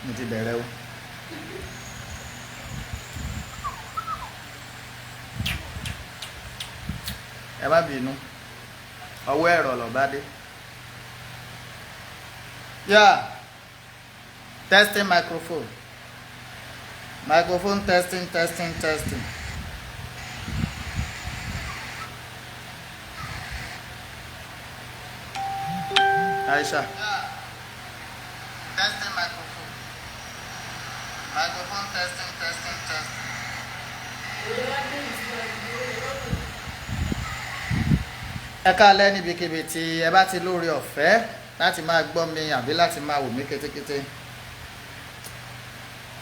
Mo ti bẹ̀rẹ̀ o. Ẹ má bínú, ọwọ́ ẹ̀rọ lọ́ba dé. Yeah, testing microphone. Microphone testing, testing, testing. Aisha. Testing microphone. Microphone testing, testing, testing. Ẹ káalẹ́ níbikíbi tí ẹ bá ti lóore ọ̀fẹ́ láti máa gbọ́ mi àbí láti máa wò mí kétékété.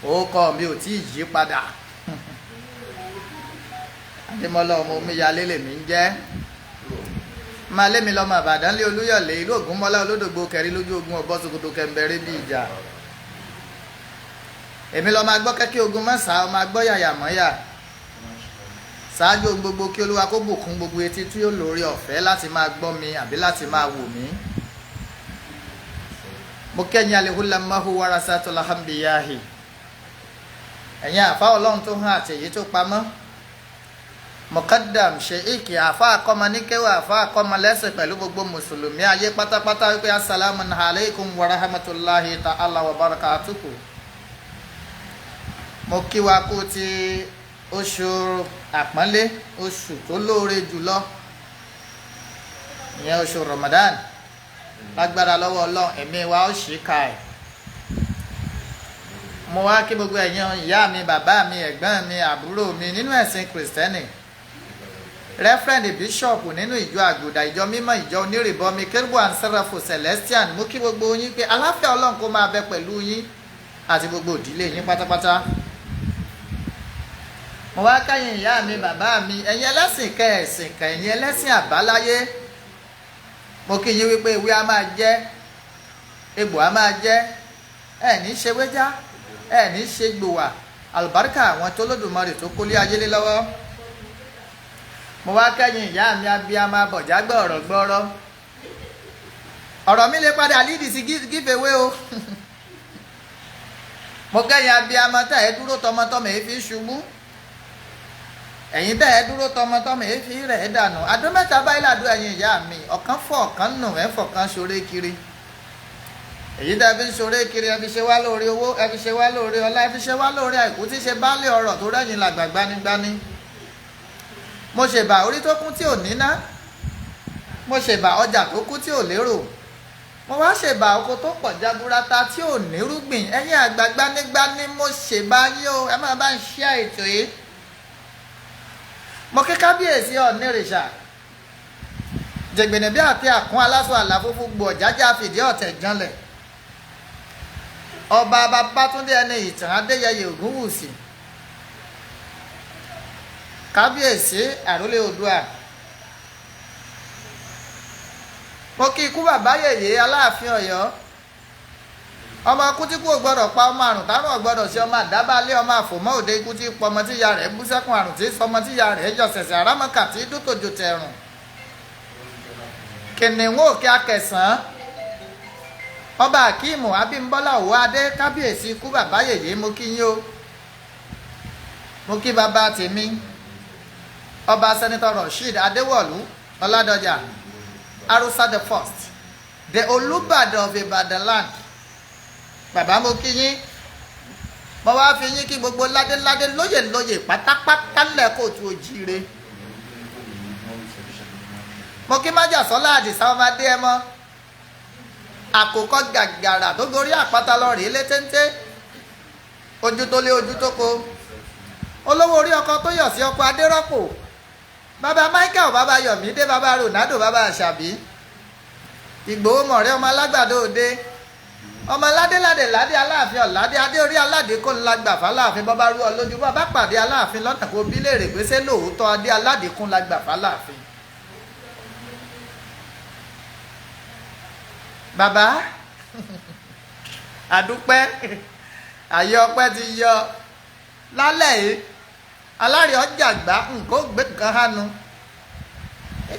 Orúkọ mi ò tí ì yí padà. Adémọ́lá ọmọ Omíyalé lèmi ń jẹ́. Máa lé mi lọ́mọ Ìbàdàn lé Olúyọ̀lé ìlú Ògúnmọ́lá Olódògbò kẹrí lójú ogun ọ̀bọ Sokoto kẹ̀mbẹ̀rẹ̀ bí ìjà. Èmi lọ́mọ agbọ́ kẹ́kẹ́ ogun mọ́sàá, ọmọ agbọ́ yàyà mọ́yà. Ṣáájú ohun gbogbo, kí Olúwa kó bùkún gbogbo etí tí ó lóore ọ̀fẹ́ láti máa gbọ́ mi àbí láti máa wò mí. Mo kẹ́yìn alehulamahu warasatola hambiyahi. Ẹ̀yin àfa Ọlọ́run tó hàn àti èyí tó pamọ́. Mọ̀kádàm Sheikh àfa akọ́mọ níkẹ́wà àfa akọ́mọ lẹ́sìn pẹ̀lú gbogbo mùsùlùmí ayé pátápátá wípé assalamu alaikum wa rahmatulahi ta'ala wa barakatuhu. Mo kí wa kú ti oṣù àpọ́nlé, oṣù tó lóore jùlọ, ìyẹn oṣù Ramadan. Lágbára lọ́wọ́ Ọlọ́run, ẹ̀mí wa ó ṣì ká ẹ̀. Mo wá kí gbogbo ẹ̀yin ìyá mi, bàbá mi, ẹ̀gbọ́n mi, àbúrò mi nínú ẹ̀sìn Kìrìsìtẹ́nì, rẹ́fúrẹ́ǹdì bíṣọ̀pù nínú ìjọ àgùdà, ìjọ mímọ́, ìjọ onírìbọmi Kérúbù and Sẹ́ráfù Celestian. Mú kí gbogbo yín pé aláfíà Ọlọ́run kó máa bẹ pẹ̀lú yín àti gbogbo ìdílé yín pátápátá. Mo wá káyìn ìyá mi, bàbá mi, ẹ̀yin ẹlẹ́sìn kẹ̀sìn kẹ̀yìn ẹlẹ́sìn àbáláyé. Mo kí yín wípé ewé a máa jẹ́, egbò a máa jẹ́, ẹ̀ ní ṣe wéjá, ẹ̀ ní ṣe gbòwà, àlùbáríkà àwọn tó Olódùmarè tó kólé ayé lé lọ́wọ́. Mo wá kẹ́yìn ìyá mi abiyamọ bọ̀já gbọ̀rọ̀ gbọ́rọ̀. Ọ̀rọ̀ mi lè padà lídìí sí give away o. Mo kẹ́yìn abiyamọ tẹ̀ ẹ́ dúró tọmọtọmọ èéfi ṣubú. Ẹ̀yin tẹ́ ẹ dúró tọmọtọmọ èéfi rẹ̀ dànù. Àdó mẹ́ta báyìí làdó ẹ̀yin ìyá mi, ọ̀kan fọ̀ ọ̀kan nù ẹ̀ fọ̀kan ṣoré kiri. Èyí tẹ́ fi ń ṣoré kiri, ẹ fi ṣe wá lóore owó, ẹ fi ṣe wá lóore ọlá, ẹ fi ṣe wá lóore àìkú tí ṣe báálé ọrọ̀ tó rẹ́yìn làgbà gbanigbani. Mo ṣèbà orí tó kún tí ò níná, mo ṣèbà ọjà tó kún tí ò lérò, mo wá ṣèbà oko tó pọ̀ jaburata tí ò nírúgbìn. Ẹ̀yin àgbà gbanigbani, mo ṣèbà yín o, ẹ máa bá ń ṣe ètò yìí. Mo kí kábíyèsí Ọ̀nìrìṣà jẹ̀gbẹ̀nẹ̀bí àti àkún aláṣọ àlàfófó gbọ̀ jájá fìdí ọ̀tẹ̀ janlẹ̀. Ọba Babátúndé ẹni ìtàn Adéyẹyè Ògúnwùsì, kábíyèsí àrólé Oòduà. Mo kí ikú bàbá yèyé Aláàfin Ọ̀yọ́, ọmọ kútíkù ò gbọ́dọ̀ pa, ọmọ àrùn tárùn ò gbọ́dọ̀ sí, ọmọ àdábálé, ọmọ àfòmọ́ òde, ikú tí pọmọ tí ya rẹ̀ bú sẹ́kùn, àrùn tí sọmọ tí ya rẹ̀ yọ sẹ̀sẹ̀, àrámọ́kà tí dútòjò tẹ̀rùn. Kìnìún òkè akẹsàn, ọba Akíìmù Abímbọ́lá Òwò Adé, kábíyèsí ikú bàbá yèyé, mo kí yín o. Mo kí bàbá tèmi ọba Sẹ́nitọ́ Rasheed Adéwọ̀lú Ọládọjà Arusa the first, the Olúbàdàn of Ìbàdàn land. Bàbá, mo kí yín. Mo wá fi yín kí gbogbo ládéládé, lóyè lóyè pátápátá lẹ́kọ̀ọ́tù òjíire. Mo kí májàsọ́lá Àdìsá ọmọdé ẹ mọ́ àkókò gàgàrà tó gorí àpáta lọ rèé létéńté, ojú tó lé ojú tó ko, olówó orí ọkọ tó yọ̀ sí ọkọ Adérọ́pò, bàbá Michael, bàbá Yọ̀mídé, bàbá Ronaldo, bàbá Àṣàbí Ìgbòho mọ̀rẹ́, ọmọ alágbàdo òde, ọmọ ládéládé ládé Aláàfin ọ̀ládé adé orí aládé kó ńlá gbà fáláàfin. Bọ́bá rú ọ lójú, bọ́bá pàdé Aláàfin lọ́nà, kó bí léèrè pé ṣé lóòótọ́ adé aládé kún la gbà fáláàfin. Bàbá, àdúpẹ́, àyè ọpẹ́ ti yọ lálẹ́ yìí. Alárè ọjà gbá nǹkan ó gbé nǹkan hánu.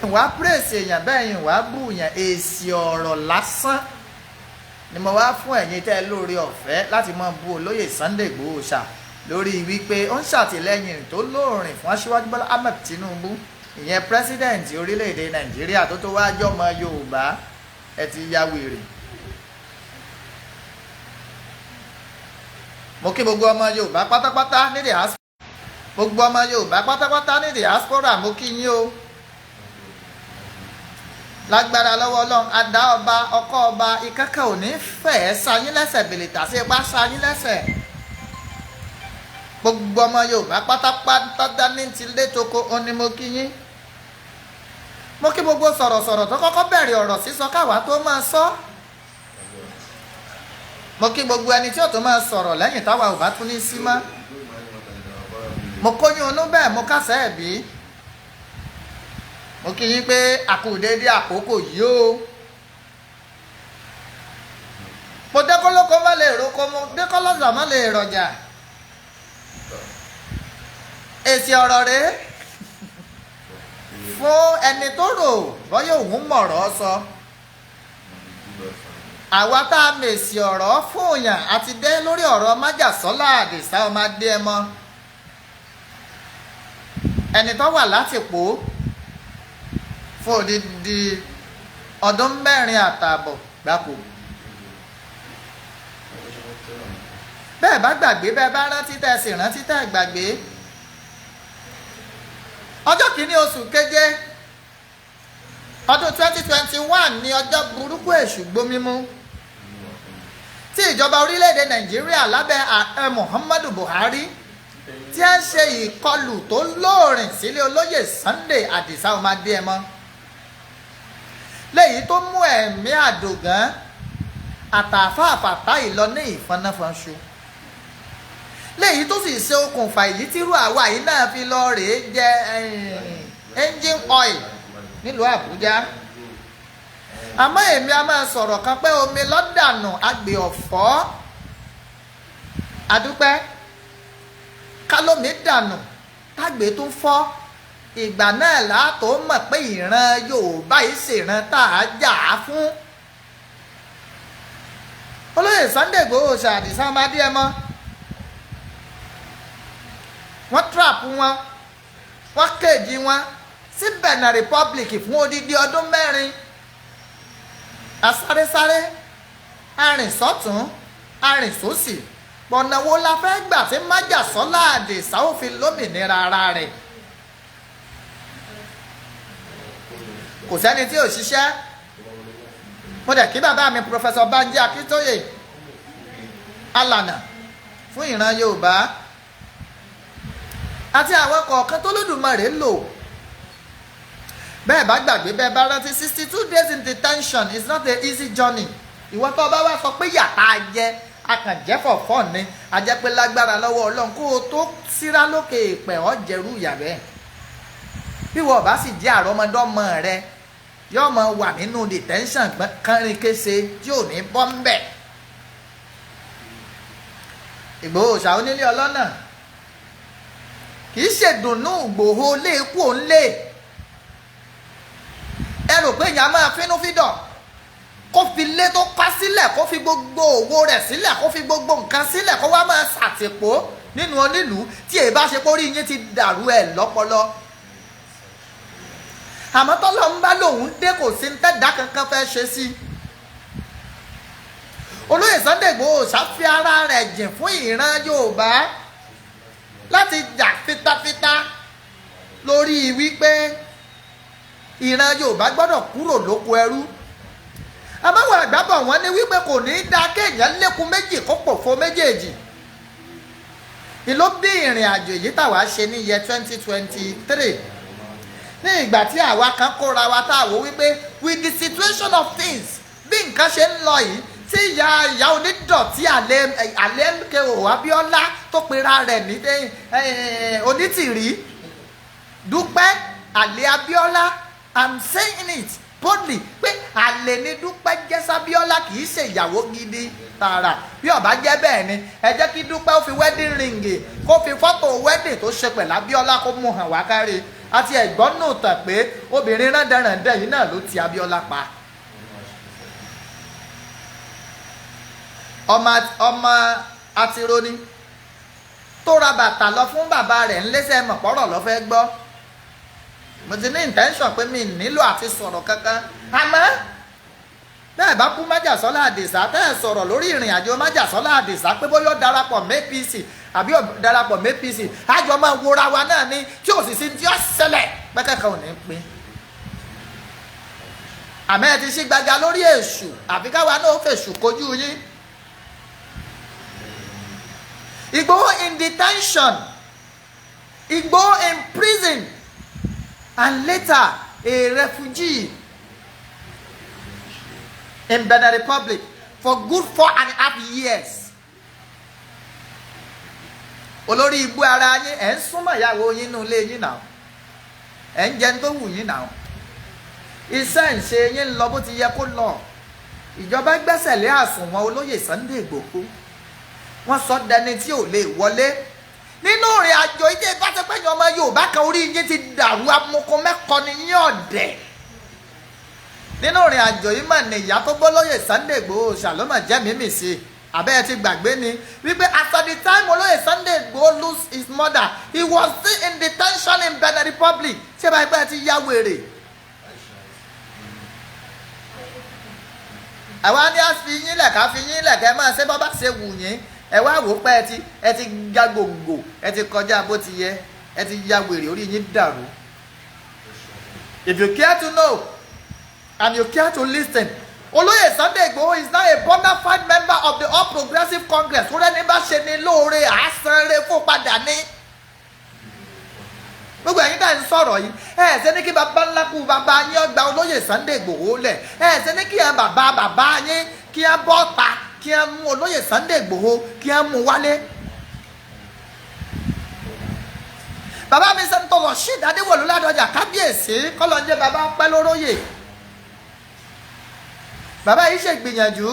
Ìwà pírèsì èèyàn bẹ́ẹ̀, ìwà bù yàn, èsì ọ̀rọ̀ lásán. Ni mo wá fún ẹ̀yin tẹ́ ẹ lóore ọ̀fẹ́ láti máa bú olóyè Sunday Igboho ṣá lórí wípé ó ń ṣàtìlẹ́yìn tó lóòrìn fún Aṣíwájú Bọ́lá Ahmed Tinubu, ìyẹn president orílẹ̀-èdè Nàìjíríà tó tó wáá jọmọ Yorùbá. Ẹ ti ya wèrè. Mo kí gbogbo ọmọ Yorùbá pátápátá ní diaspora, gbogbo ọmọ Yorùbá pátápátá ní diaspora, mo kí yín o. Lágbára lọ́wọ́ Ọlọ́run, àdá ọba, ọkọ́ ọba, ìkẹ́kẹ́ ò ní fẹ́ẹ́ sayín lẹ́sẹ̀, bèlètà sí ipá sayín lẹ́sẹ̀. Gbogbo ọmọ Yorùbá pátápátá ní ti lé toko, ó ní mo kí yín. Mo kí gbogbo sọ̀rọ̀sọ̀rọ̀ tó kọ́kọ́ bẹ̀rẹ̀ ọ̀rọ̀ sísọ káwa tó máa sọ. Mo kí gbogbo ẹni tí ó tó máa sọ̀rọ̀ lẹ́yìn táwa ò bá tún ní sí mọ́. Mo kóyún inú bẹ́ẹ̀, mo kásẹ̀ ẹ̀ bí. Mo kí yín pé àkú déédé àkókò yìí o. Mo dékólókó má lè roko, mo dékólọ́sà má lè rọjà. Èsì ọ̀rọ̀ rèé fún ẹni tó rò bọ́yá òun mọ̀rọ̀ sọ. Àwa tá a mèsì ọ̀rọ̀ fún yàn àti dé lórí ọ̀rọ̀ májàsọ́lá Àdìsá ọmọ Adéẹmọ, ẹni tó wà látìpó fún odidi ọdún 4.5 gbáko. Bẹ́ẹ̀ bá gbàgbé, bẹ́ẹ̀ bá rántí, tẹ́ ẹ sì rántí tẹ́ ẹ gbàgbé, ọjọ́ kìíní oṣù keje ọdún 2021 ní ọjọ́ burúkú èṣù gbómímú tí ìjọba orílẹ̀-èdè Nàìjíríà lábẹ́ ààrẹ Muhammadu Buhari tí ẹ ń ṣe ìkọlù tó lóòrìn sílé olóyè Sunday Àdìsá ọmọ Adéẹmọ, léyìí tó mú ẹ̀mí àdògán àtàfàfàtà ìlọ ní ìfọnáfọnṣu, léyìí tó sì ṣe okùnfà èyí tírú àwa yìí náà fi lọ rèé jẹ engine oil nílùú Àbújá. Àmọ́ èmi a máa sọ̀rọ̀ kan pé omi lọ́dànù agbè ọ̀fọ́ adúpẹ́ kálómi dànù tágbé tó fọ́. Ìgbà náà látò mọ̀ pé ìran Yorùbá yìí ṣèràn tá a jà á fún. Olóyè Sunday Igboho Àdìsá ọmọ Adéẹmọ, wọ́n trap wọn, wọ́n kéèjì wọn sí Benin Republic fún odidi ọdún 4. Asárésáré, arìn sọ́tún, arìn sósì, pọ̀nà wo la fẹ́ gbà tí májàsọ́lá Àdìsá ó fi lómìnira ara rẹ̀? Kò sẹ́ni tí ò ṣiṣẹ́. Mo dẹ̀ kí bàbá mi Professor Banji Akíntóyè, alànà fún ìran Yorùbá àti àwọn kọ̀ọ̀kan tó Lódùmarè lò. Bẹ́ẹ̀ bá gbàgbé, bẹ́ẹ̀ bá rántí, 62 days in detention is not an easy journey. Ìwọ tó bá wá sọ pé yàtá jẹ akànjẹ́ fọ̀fọ́ ni, a jẹ́ pé lágbára lọ́wọ́ Ọlọ́run kó o tó síra lókè èèpẹ̀ ọ́ jẹrú ìyà bẹ́ẹ̀. Bí wọ́n bá sì jẹ́ àrọ́mọdọ́mọ rẹ, yóò máa wà nínú detention kánrin kése tí ò ní bọ́ ń bẹ̀. Ìgbòho ṣà onílé ọlọ́nà kì í ṣèdùnnú Ìgbòho léèkú òun lé. Ẹ rò pé èèyàn máa fínú fídọ̀ kó fi lé tó pa sílẹ̀, kó fi gbogbo òwò rẹ̀ sílẹ̀, kó fi gbogbo nǹkan sílẹ̀, kó wá máa ṣàtìpó nínú onílùú tí èyí bá ṣe pórí yín ti dàrú ẹ̀ lọ́pọlọ. Àmọ́ tọ́lọ́ ń bá lòun dé, kò sí tẹ́dá kankan fẹ́ ṣe sí i. Olóyè Sunday Igboho ṣàfi ara rẹ̀ jìn fún ìran Yorùbá láti jà fitafita lórí wípé ìran Yorùbá gbọ́dọ̀ kúrò lóko ẹrú. Àmọ́ àgbà bọ̀ wọ́n ní wípé kò ní í da kéèyàn lékun méjì kó pòfo méjèèjì. Ìló bí ìrìn àjò èyí táwa ṣe ní yẹ 2023, ní ìgbà tí àwa kan kóra wa tá a wò wípé with the situation of things, bí nǹkan ṣe ń lọ yìí, tí ìyá onídọ̀tí àlẹ́ MKO Abíọ́lá tó pera rẹ̀ ní onítìrí Dúpẹ́ àlẹ́ Abíọ́lá, I'm saying it boldly pé àlè ni Dúpẹ́ jẹ́ sábíọ́lá, kì í ṣe ìyàwó gidi tààrà. Bí ó bá jẹ́ bẹ́ẹ̀ ni, ẹ jẹ́ kí Dúpẹ́ ó fi wedding ring, kó fi fọ́tò wedding tó ṣe pẹ̀lú Abíọ́lá kó mú hàn wá kárí. Àti ẹ̀gbọ́n nù tàn pé obìnrin rándanràndàn yìí náà ló ti Abíọ́lá pa. Ọmọ ọmọ àtironi tó ra bàtà lọ fún bàbá rẹ̀ ńlẹ́sẹ̀ mọ̀pọ̀rọ̀ lọ́ fẹ́ gbọ́. Mo ti ní intention pé mi nílò àti sọ̀rọ̀ kankan, àmọ́ bẹ́ẹ̀ bá kú Májàsọ́lá Àdìsá, tẹ́ ẹ̀ sọ̀rọ̀ lórí ìrìn àjò Májàsọ́lá Àdìsá pé bóyá ó darapọ̀ mọ́ APC àbí ó darapọ̀ mọ́ APC, àjọ máa wora wa náà ni tí ò sì sí tí ó ṣẹlẹ̀ pẹ́kẹ́ kan ò ní pín. Àmọ́ ẹ ti ṣí gbaga lórí èṣù, àfi káwa náà ó fèṣù kojú yín. Igboho in detention, Igboho in prison and later a refugee in Benin Republic for good 4.5 years. Olórí ibú ara yín, ẹ̀ ń súnmọ́ ìyàwó yín nínú ilé yín náà, ẹ̀ ń jẹun tó wù yín náà, iṣẹ́ ń ṣe yín ń lọ bó ti yẹ kó lọ. Ìjọba gbẹ́sẹ̀ lé àsùnwọ̀n olóyè Sunday Igboho, wọ́n sọ dẹni tí ò lè wọlé nínú ìrìn àjò ìdí ìbáṣepẹ̀yìn. Ọmọ Yorùbá kan, orí yín ti dàrú, amukun mẹ́kọ ni yín, ọ̀dẹ̀. Nínú ìrìn àjò yìí mà ní ìyá tó gbólóyè Sunday Igboho ṣàlómà jẹ́ mímì sí i. Àbẹ́ ẹ ti gbàgbé ni wípé as at the time olóyè Sunday Igboho lose his mother, he was still in detention in Benin Republic? Ṣé báyìí pé ẹ ti yá wèrè? Àwa ní a fi yín lẹ̀, ká fi yín lẹ̀, kẹ́ máa ṣe bọ́ bá ṣe wù yín. Ẹ wá wò ó pé ẹ ti ga gbòǹgbò, ẹ ti kọjá bó ti yẹ, ẹ ti ya wèrè, orí yín dàrú. If you care to know and you care to listen, olóyè Sunday Igboho is now a bona fide member of the All Progressives Congress. Tó rẹ́ni bá ṣe ni lóore, àásánre fún padà ní. Gbogbo ẹ̀yin tá ń sọ̀rọ̀ yìí, ẹ ṣe ní kí bàbá ńlá kú bàbá yín ọgbà olóyè Sunday Igboho lẹ̀. Ẹ ṣe ní kí ẹ bàbá bàbá yín kí ẹ bọ́ ta, kí ẹ mú olóyè Sunday Igboho, kí ẹ mú wálé. Bàbá mi sẹ́ńtọ̀ Rasheed Adéwọ̀lú Ládọjà, kábíyèsí, kọ́lọ́njẹ́ bàbá pẹ́ lóróyè. Bàbá yìí ṣègbìyànjú.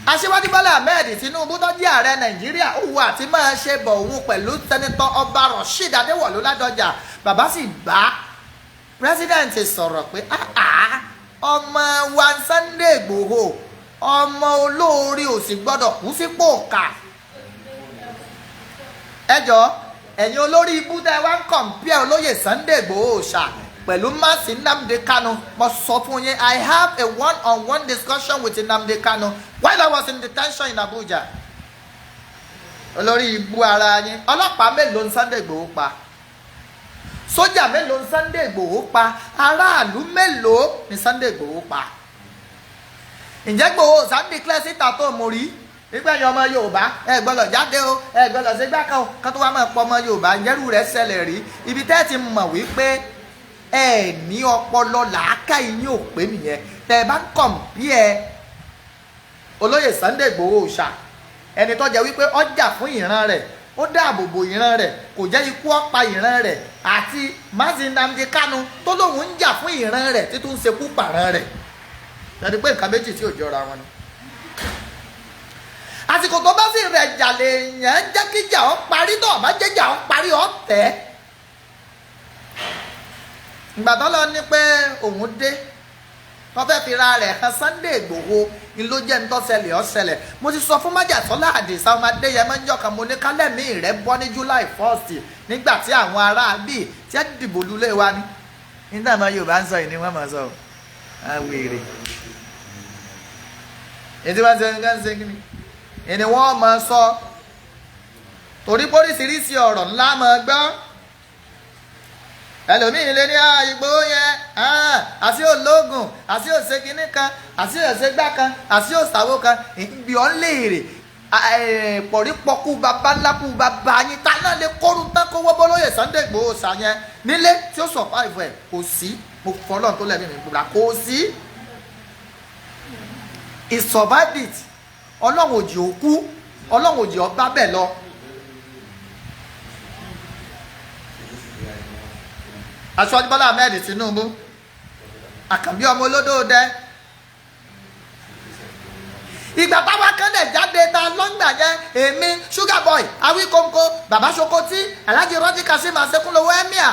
Aṣíwájú Bọ́lá Ahmed Tinubu tó jẹ́ ààrẹ Nàìjíríà, ó wù àti máa ṣe bọ̀ òun pẹ̀lú Senator ọba Rasheed Adéwọ̀lú Ládọjà. Bàbá sì bá president sọ̀rọ̀ pé ọmọ wa Sunday Igboho, ọmọ olóore ò sì gbọ́dọ̀ kú sípò kà. Ẹ jọ, ẹ̀yin olórí ibú tẹ́ wá ń compare olóyè Sunday Igboho ṣá pẹ̀lú Mazi Nnamdi Kanu, mo sọ fún yín, I have a one-on-one discussion with Nnamdi Kanu while I was in detention in Abuja. Olórí ibú ara yín, ọlọ́pàá mélòó ń Sunday Igboho pa? Sójà mélòó ń Sunday Igboho pa? Aráàlú mélòó ní Sunday Igboho pa? Ǹjẹ́ Igboho Sunday clear síta tó mo rí nígbà yẹn, ọmọ Yorùbá, ẹ gbọ́dọ̀ jáde o, ẹ gbọ́dọ̀ ṣe gbá kan o, kán tó wá máa pọ ọmọ Yorùbá? Ǹjẹ́rù rẹ̀ ṣẹlẹ̀ rí? Ibi tẹ́ ẹ ti mọ̀ wípé ẹ ní ọpọlọ, làákà yín ò pé nìyẹn. Tẹ́ ẹ bá ń compare olóyè Sunday Igboho ṣá, ẹni tó jẹ́ wípé ó jà fún ìran rẹ̀, ó dáàbò bo ìran rẹ̀, kò jẹ́ ikú ọ̀pá ìran rẹ̀, àti Mazi Nnamdi Kanu tó lóun ń jà fún ìran rẹ̀ títún ń ṣekú pàrán rẹ̀, ṣe pé nǹkan méjì tí ò jọra wọn ni. Àsìkò tó bá sì rẹ̀ jà lè yàn jẹ́ kíjà ó parí, tó ọ̀bá jẹ́jà ó parí, ó tẹ̀. Ìgbà tó lọ ní pé òun dé, wọ́n fẹ́ fi ra rẹ̀ hàn Sunday Igboho ni ló jẹ́ ntọ́sẹ̀lẹ̀ ọ̀sẹ̀lẹ̀. Mo ti sọ fún Májàsọ́lá Àdìsá ọmọ Adéyẹmọ ń jọkan, mo ní kálẹ̀mí rẹ̀ bọ́ ní July 1st, nígbà tí àwọn ará bíi tí ẹ dìbò lulẹ̀ wa ni. Nígbà máa Yorùbá ń sọ yìí ni wọ́n máa sọ àwèrè ètí wọ́n ṣe nǹkan ṣe kí ni ìní wọ́n máa sọ, torí póríṣiríṣi ọ̀rọ̀ ńlá máa gbọ́. Ẹlòmíín lé ní Ìgbòho yẹn, àti ológun, àti òṣèkínní kan, àti òṣègbà kan, àti òṣàwó kan. Ìgbì ọ̀ ń léèrè pọ̀rípọ̀kú bàbá ńlákú bàbá yín ta náà lè kóru tán kówó bólóyè Sunday Igboho ṣàyẹn nílé tí ó survive ẹ̀? Kò sí. Mo fọlọ́n tó lẹ́mìí mi gbúra, kò sí. He survived it. Ọlọ́run òjì òkú, ọlọ́run òjì ọba bẹ́ẹ̀ lọ. Aṣíwájú Bọ́lá Ahmed Tinubu, Àkànbí ọmọ olódò dẹ, ìgbà táwa kan dẹ̀ jáde ta lọ́ngbà yẹn, èmi, Sugar Boy, Awíkóńkó, Bàbá Sokoti, Alhaji Rọ́jí Kasim Asekunlowó, Emir,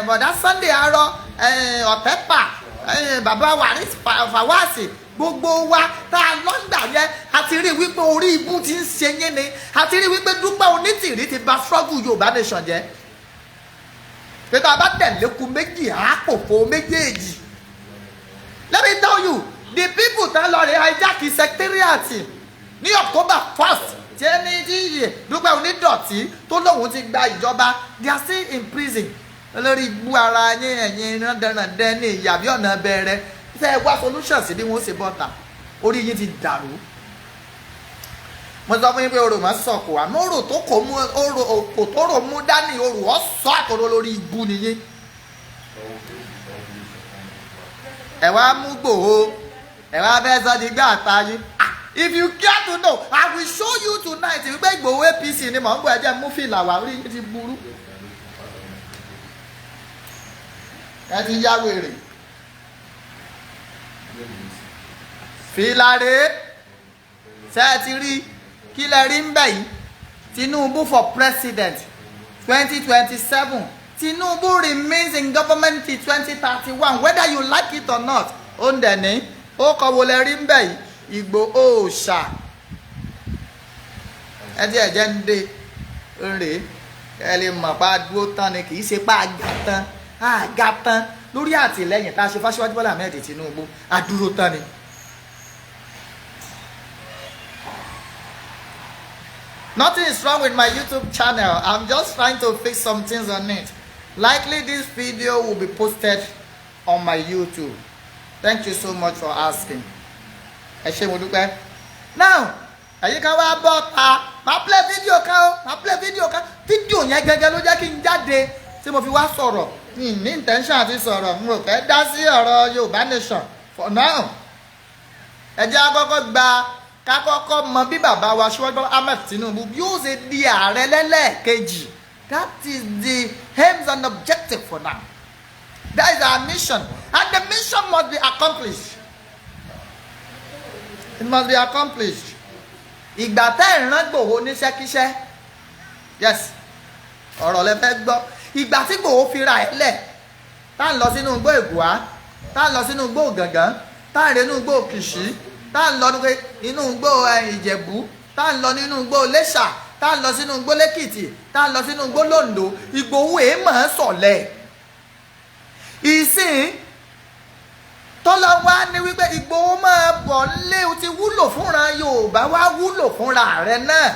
Bọ̀dá Sunday Arọ, Ọ̀tẹ́pà, Bàbá Waris Fawasi, Gbogbo wa tá a lọ́gbà yẹn, a ti rí wípé orí ibú ti ń ṣe yín ni. A ti rí wípé Dúpẹ́ Onítìrí ti bà struggle Yorùbá Nation jẹ́, pé tá a bá tẹ̀lé ku méjì, àápòfo méjèèjì. Let me tell you, the people tá lọ rè hijack secretariat ní October 1st, tí ẹni tí Dúpẹ́ Onídọ̀tí tó lóun ti gba ìjọba, they are still in prison. Olórí ibú ara yín, ẹ̀yin rándanrandan ní ìyàbí ọ̀nà bẹ̀rẹ̀ fẹ́ wá solution sí bí wọ́n ṣe bọ́ta. Orí yín ti dàrú. Mo sọ fún yín pé orò máa sọ̀kò, àmọ́ orò tó kò mú, orò òkò tó rò mú dání, orò ọ̀sọ́ àtọ̀rọ̀, lórí ibú nìyí. Ẹ wá mú Gbòho, ẹ wá fẹ́ sọ di gbà ta yín. If you care to know, I will show you tonight wípé Ìgbòho, APC ni mò ń bọ̀. Ẹ jẹ́ mú fìlà wá. Orí yín ti burú, ẹ ti yá wèrè. Fìlà rèé. Ṣé ẹ ti rí? Kí lẹ rí ń bẹ̀ yìí? Tinubu for president 2027. Tinubu remains in government till 2031, whether you like it or not. Ó ń dẹ̀ ní ó kọ́ wo lẹ rí ń bẹ̀ yìí? Ìgbòho òòṣà. Ẹ ti ẹ̀jẹ̀ ń dé ń rèé, ẹ lè mọ̀ pa dúró tán ni, kì í ṣe pa àgà tán, àgà tán lórí àtìlẹ́yìn tá a ṣe fáṣíwájú Bọ́lá Ahmed Tinubu. Àdúró tán ni. Nothing is wrong with my YouTube channel. I'm just trying to fix some things on it. Likely this video will be posted on my YouTube. Thank you so much for asking. Ẹ ṣé, mo dúpẹ́. Now, ẹ̀yin kan wá bọ́ ta, máa play video kan o, máa play video kan. Fídíò yẹn gẹ́gẹ́ ló jẹ́ kí n jáde tí mo fi wá sọ̀rọ̀. Mi ní intention àti sọ̀rọ̀, n ò fẹ́ dá sí ọ̀rọ̀ Yorùbá Nation for now. Ẹ jẹ́ á kọ́kọ́ gba ká kọ́kọ́ mọ bí bàbá wa Aṣíwájú Bọ́lá Ahmed Tinubu bí ó ṣe di ààrẹ lẹ́lẹ́ẹ̀kejì. That is the aims and objective for now. That is our mission, and the mission must be accomplished. It must be accomplished. Ìgbà tẹ́ ẹ̀ rán Gbòho níṣẹ́kíṣẹ́, yes, ọ̀rọ̀ lẹ fẹ́ gbọ́. Ìgbà tí Gbòho fi ra ẹ̀ lẹ̀, tá à ń lọ sínú igbó Ègùá, tá à ń lọ sínú igbó Gàngán, tá à ń renú igbó Kìṣí, tá à ń lọ nínú igbó Ìjẹ̀bú, tá à ń lọ nínú igbó Iléṣà, tá à ń lọ sínú igbó Lẹ́kìtì, tá à ń lọ sínú igbó Lóńdó, Ìgbòho èèmọ̀ sọ̀lẹ̀. Ìsìn tọ́lá wá ní wípé Ìgbòho máa bọ̀ nílé, o ti wúlò fúnra Yorùbá, wá wúlò fúnra rẹ náà.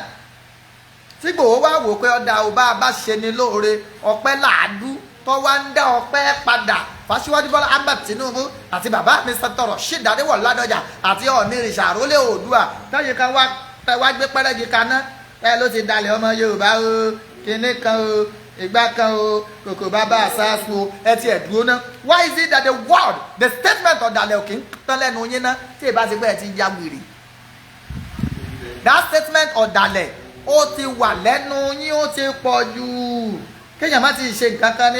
Tí Ìgbòho wá wò pé ọ̀dà ò bá a bá ṣe ni lóore, ọpẹ́ làádú, tó wá ń dá ọpẹ́ padà fáṣíwájú Bọ́lá Ahmed Tinubu àti bàbá mi sọtọrọ ṣìdádéwọ̀ Ládọjà àti Ọ̀ọ̀ni ìrìṣà àrólé Oòdùà, tẹ́yìn kan wá tẹ́ wá gbé pẹ́rẹ́gì kaná, ẹ ló ti dalẹ̀ ọmọ Yorùbá o, kinní kan o, ìgbà kan o, kòkò bàbá àṣàṣù o. Ẹ ti ẹ̀ dúró ná. Why is it that the word, the statement ọ̀dàlẹ̀ òkè ń tán lẹ́nu yín ná, tí ì bá ti pẹ́ ẹ ti ya wèrè? That statement ọ̀dàlẹ̀, ó ti wà lẹ́nu yín, ó ti pọ̀ jù. Kéèyàn má ti ṣe nǹkan kan ní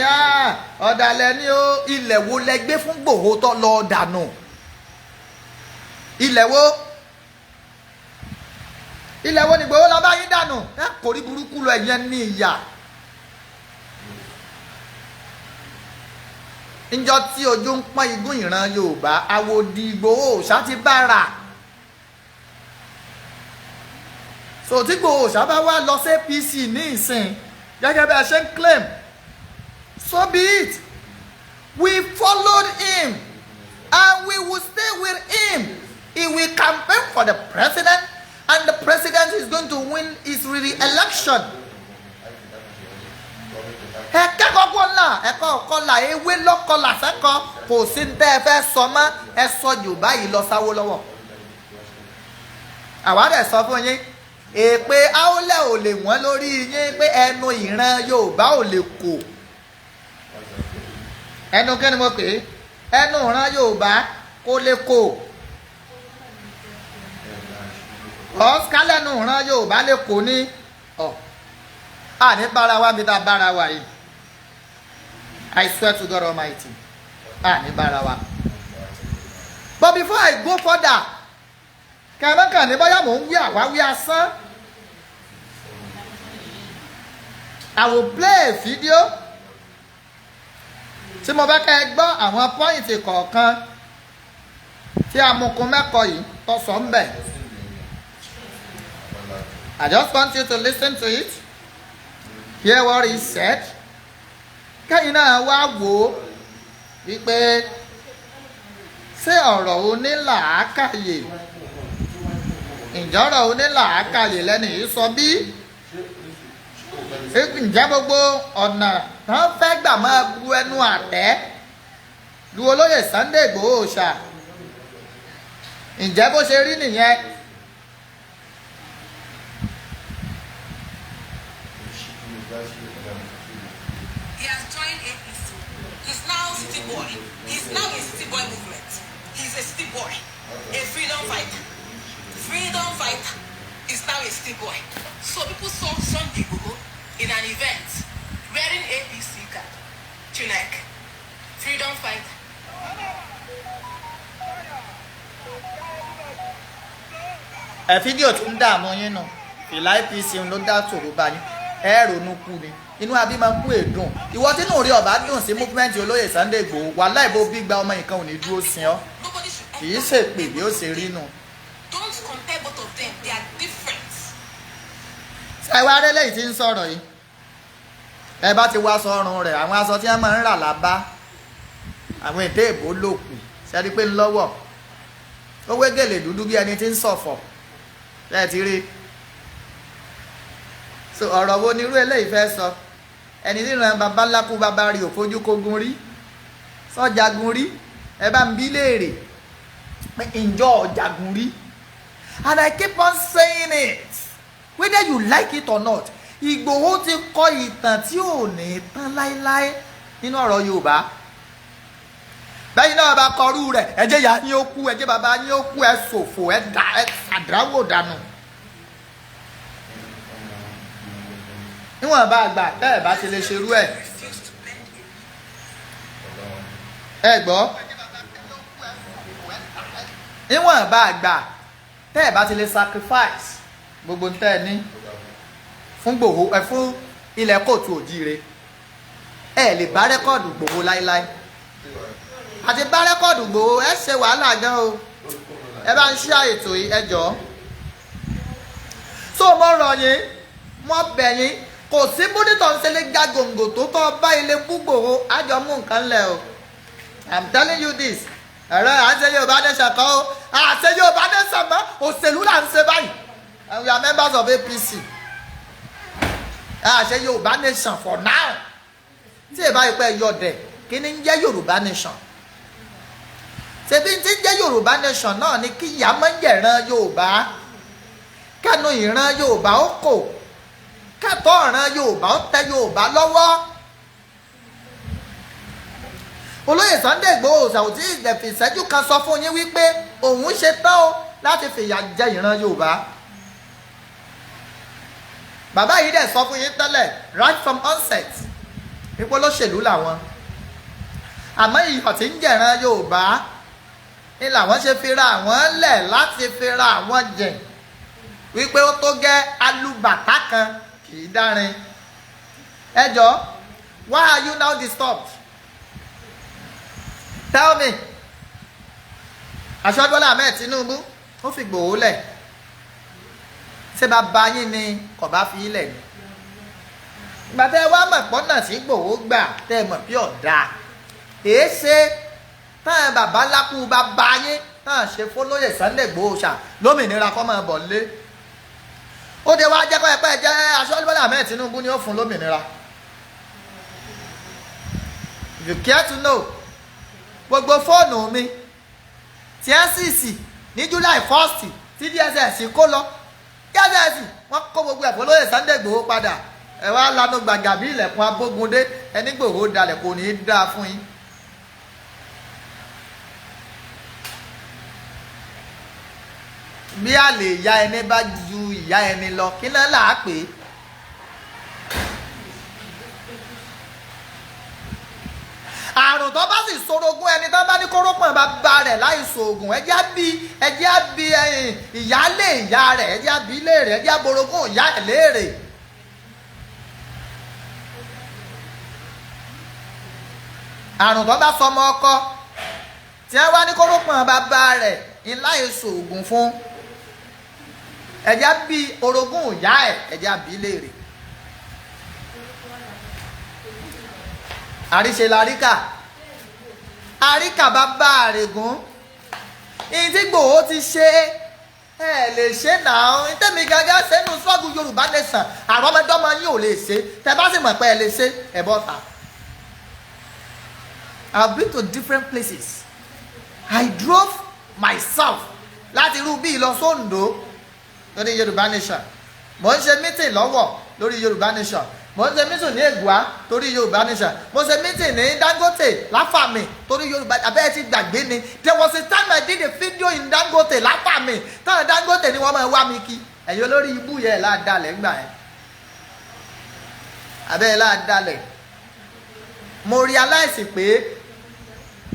ọ̀dàlẹ̀ ni ó. Ilẹ̀ wo lẹ gbé fún Gbòho tó lọ dànù? Ilẹ̀ wo, ilẹ̀ wo ni Gbòho lọ bá yín dànù? Ẹ kò rí burúkú lọ, ẹ̀yẹn ní ìyà. Níjọ́ tí ojú ń pọ́n igún ìran Yorùbá, àwòdì Ìgbòho òòṣà ti bára. So tí Ìgbòho òòṣà bá wá lọ sí APC ní ìsìn gẹ́gẹ́ bí a ṣe ń claim, so be it. We followed him and we will stay with him. He will campaign for the president and the president is going to win his re-election. Ẹ kẹ́kọ̀ọ́ kó ńlá ẹ̀kọ́ kọlà ewé lọ́kọlà sẹ́kọ̀ọ́, kò sí ní tẹ́ ẹ fẹ́ sọ mọ́. Ẹ sọ Yorùbá yìí lọ sáwó lọ́wọ́. Àwa dẹ̀ sọ fún yín, èpè áúlẹ̀ ò lè wọ́n lórí yín, pé ẹnu ìran Yorùbá ò lè kò. Ẹnu kí ni mo pè é? Ẹnu ìran Yorùbá kò lè kò. Ọ̀skálẹ̀nu ìran Yorùbá lè kò ní ọ̀ àní bára wa bí tá a bára wa yìí. I swear to God Almighty, àní bára wa. But before I go further, kẹ̀mẹ́kàn ní bóyá mò ń wí àwáwí asán, I will play a video tí mo fẹ́ kẹ́ ẹ gbọ́ àwọn point kọ̀ọ̀kan. Tí amukun mẹ́kọ̀ọ́ yìí tó sọ ń bẹ̀. I just want you to listen to it, hear what he said. Kẹ́yìn náà wá wò ó wípé ṣé ọ̀rọ̀ onílàákàyè, ǹjọ́rọ̀ onílàákàyè lẹ́nu yìí sọ bí? Ǹjẹ́ gbogbo ọ̀nà tán fẹ́ gbà máa bu ẹnu àtẹ́ lu olóyè Sunday Igboho ṣá, ǹjẹ́ bó ṣe rí nìyẹn? He has joined APC. He's now city boy. He's now in city boy movement. He's a city boy, a freedom fighter. Freedom fighter is now a city boy. So people saw Sunday Igboho in an event wearing APC cap, Chinek, freedom fighter. Ẹ fídíò tó ń dààmú yín nù, fìlà APC ló dá tòrò bá yín. Ẹ ronú kú ni, inú abí máa ń kú èdùn. Ìwọ tínú rí ọba dùn sí movement olóyè Sunday Igboho, wàhálà ìbò gbígba ọmọ nǹkan ò ní dúró sin ọ. Nobody should Kì í ṣèpè bí ó ṣe rí nù. Don't compare both of them. They are different. Ṣàìwá arẹ́lẹ̀ yìí ti ń sọ̀rọ̀ yìí, ẹ bá ti wá aṣọ ọrùn rẹ̀, àwọn aṣọ tí wọ́n máa ń rà lábá àwọn ètè èbó lòkù ṣẹ́ni pé ń lọ́wọ́ ó wé gèlè dúdú bí ẹni tí ń ṣọ̀fọ̀ ẹ ti rí. So ọ̀rọ̀ wo ni irú eléyìí fẹ́ sọ? Ẹni tí ìran baba ńlá kú baba rí òfojú kogun rí, sọ́jagun rí, ẹ bá ń bí léèrè pé ǹjọ́ ọ̀jagun rí? And I keep on saying it, whether you like it or not, Ìgbòho ti kọ ìtàn tí ò ní tán láéláé nínú ọ̀rọ̀ Yorùbá. Bẹ́yìn náà bá kọrú rẹ̀, ẹ jẹ́ ìyá yín ó kú, ẹ jẹ́ bàbá yín ó kú, ẹ ṣòfò, ẹ dà, ẹ ṣàdráwò dànù. Níwọ̀n bá àgbà tẹ́ ẹ̀ bá ti lè ṣerú ẹ̀. Refuse to bend a Ẹ gbọ́, níwọ̀n bá àgbà tẹ́ ẹ̀ bá ti lè sacrifice gbogbo ń tẹ́ ẹ ní fún Ìgbòho, ẹ fún ilẹ̀ kóòtù òjíire, ẹ lè bá record Ìgbòho láéláé. Àti bá record Ìgbòho, ẹ ṣe wàhálà gan o. Ẹ bá ń ṣí ètò yìí, ẹ jọ̀ọ́. So mo rọ̀ yín, mo bẹ̀ yín, kò sí bódìtọ̀ ń ṣẹlẹ̀ ga gòǹgò tó tọ́ bá ilé búgbòho àjọ mú nǹkan lẹ̀ o. I'm telling you this. Ẹ̀rọ à ń ṣe Yorùbá nation kọ́ o, à ṣe Yorùbá nation mọ́, òṣèlú là ń ṣe báyìí, and we are members of APC. À ṣe Yorùbá nation for now. Tí ìbá yìí pẹ́ yọ̀dẹ̀, kí ni ń jẹ́ Yorùbá nation? Ṣebí tí ń jẹ́ Yorùbá nation náà ni kí ìyá máa ń jẹ̀ran Yorùbá, kẹ́nu ìran Yorùbá ó kò, kẹ́tọ́ ìran Yorùbá ó tẹ Yorùbá lọ́wọ́. Olóyè Sunday Igboho ṣàwùtí ìdẹ̀fì ìṣẹ́jú kan sọ fún yín wípé òun ṣe tán o láti fìyà jẹ ìran Yorùbá. Bàbá yìí dẹ̀ sọ fún yín tẹ́lẹ̀ right from onset ipò olóṣèlú làwọn, àmọ́ ìyọ̀ tí ń jẹ̀ran Yorùbá ni làwọn ṣe fi ra àwọn lẹ̀ láti fi ra àwọn jẹ̀ wípé ó tó gẹ́, alùbàtà kan kì í dárin. Ẹ jọ, why are you now disturbed? Tell me. Aṣáájú Bọ́lá Ahmed Tinubu ó fi Ìgbòho lẹ̀, ṣé bàbá yín ni kò bá fi ilẹ̀ ni? Ìgbà tẹ́ ẹ wá mọ̀ pọ́nà tí Ìgbòho gbà, tẹ́ ẹ mọ̀ bí ọ̀dà èé ṣe táwọn bàbá lákú bàbá yín táwọn ṣe fọlọ́yè Sunday Ìgbòho ṣá lómìnira kọ́ máa bọ̀ lé, ó dé wá jẹ́ kọ́ ẹ pẹ́ jẹ́ Aṣíwájú Bọ́lá Ahmed Tinubu ni ó fún lómìnira. If you care to know, gbogbo fóònù mi tí ẹ sì sì ní July 1st tí DSS kó lọ, DSS wọ́n kó gbogbo ẹ̀fọ́ lóye Sunday Igboho padà. Ẹ wá lanu gbàgà bí ilẹ̀kùn abógundé, ẹni Igboho dalẹ̀, kò ní í dáa fún yín. Bí àlè ìyá ẹni bá ju ìyá ẹni lọ, kí náà là á pè é? Àrùn tó bá sì sorogún ẹni tó bá ní kórópọ̀n bá rẹ̀ láì sòògùn, ẹjẹ́ á bí, ẹjẹ́ á bí ẹyìn ìyáálé ìyá rẹ̀, ẹjẹ́ á bí léèrè, ẹjẹ́ á borogún ìyá ẹ̀ léèrè. Àrùn tó bá sọmọ ọkọ Tí wọ́n wá ní kórópọ̀n bàbá rẹ̀ ńlá èso ògùn fún, ẹ̀já bí orogún ìyá ẹ̀, ẹ̀já bí léèrè. Àríṣe laríkà, àríkà bàbá àrègún. Ìyí tí Ìgbòho ti ṣe, ẹ lè ṣe náà. Tẹ́mi gángan sẹ́nu sọ́ọ̀gù Yorùbá Nation, àwọn ọmọdọ́mọ yín ò lè ṣe. Tẹ bá sì mọ̀ pé ẹ lè ṣe, ẹ bọ́ ta. I've been to different places. I drove myself láti irú bíi lọ sóńdó lórí Yorùbá Nation. Mo ń ṣe meeting lọ́wọ́ lórí Yorùbá Nation. Mo ń ṣe meeting ní Ègùá torí Yorùbá Nation. Mo ṣe meeting ní Dangote Láfàmì torí Yorùbá. Abẹ́rẹ́ ti gbàgbé ni. There was a time I did a video in Dangote Láfàmì, táwọn Dangote ni wọ́n máa wá mi kí. Ẹ̀yin olórí ibú yẹn láàdálẹ̀ ńgbà yẹn, abẹ́rẹ́ láàdálẹ̀. Mo realize pé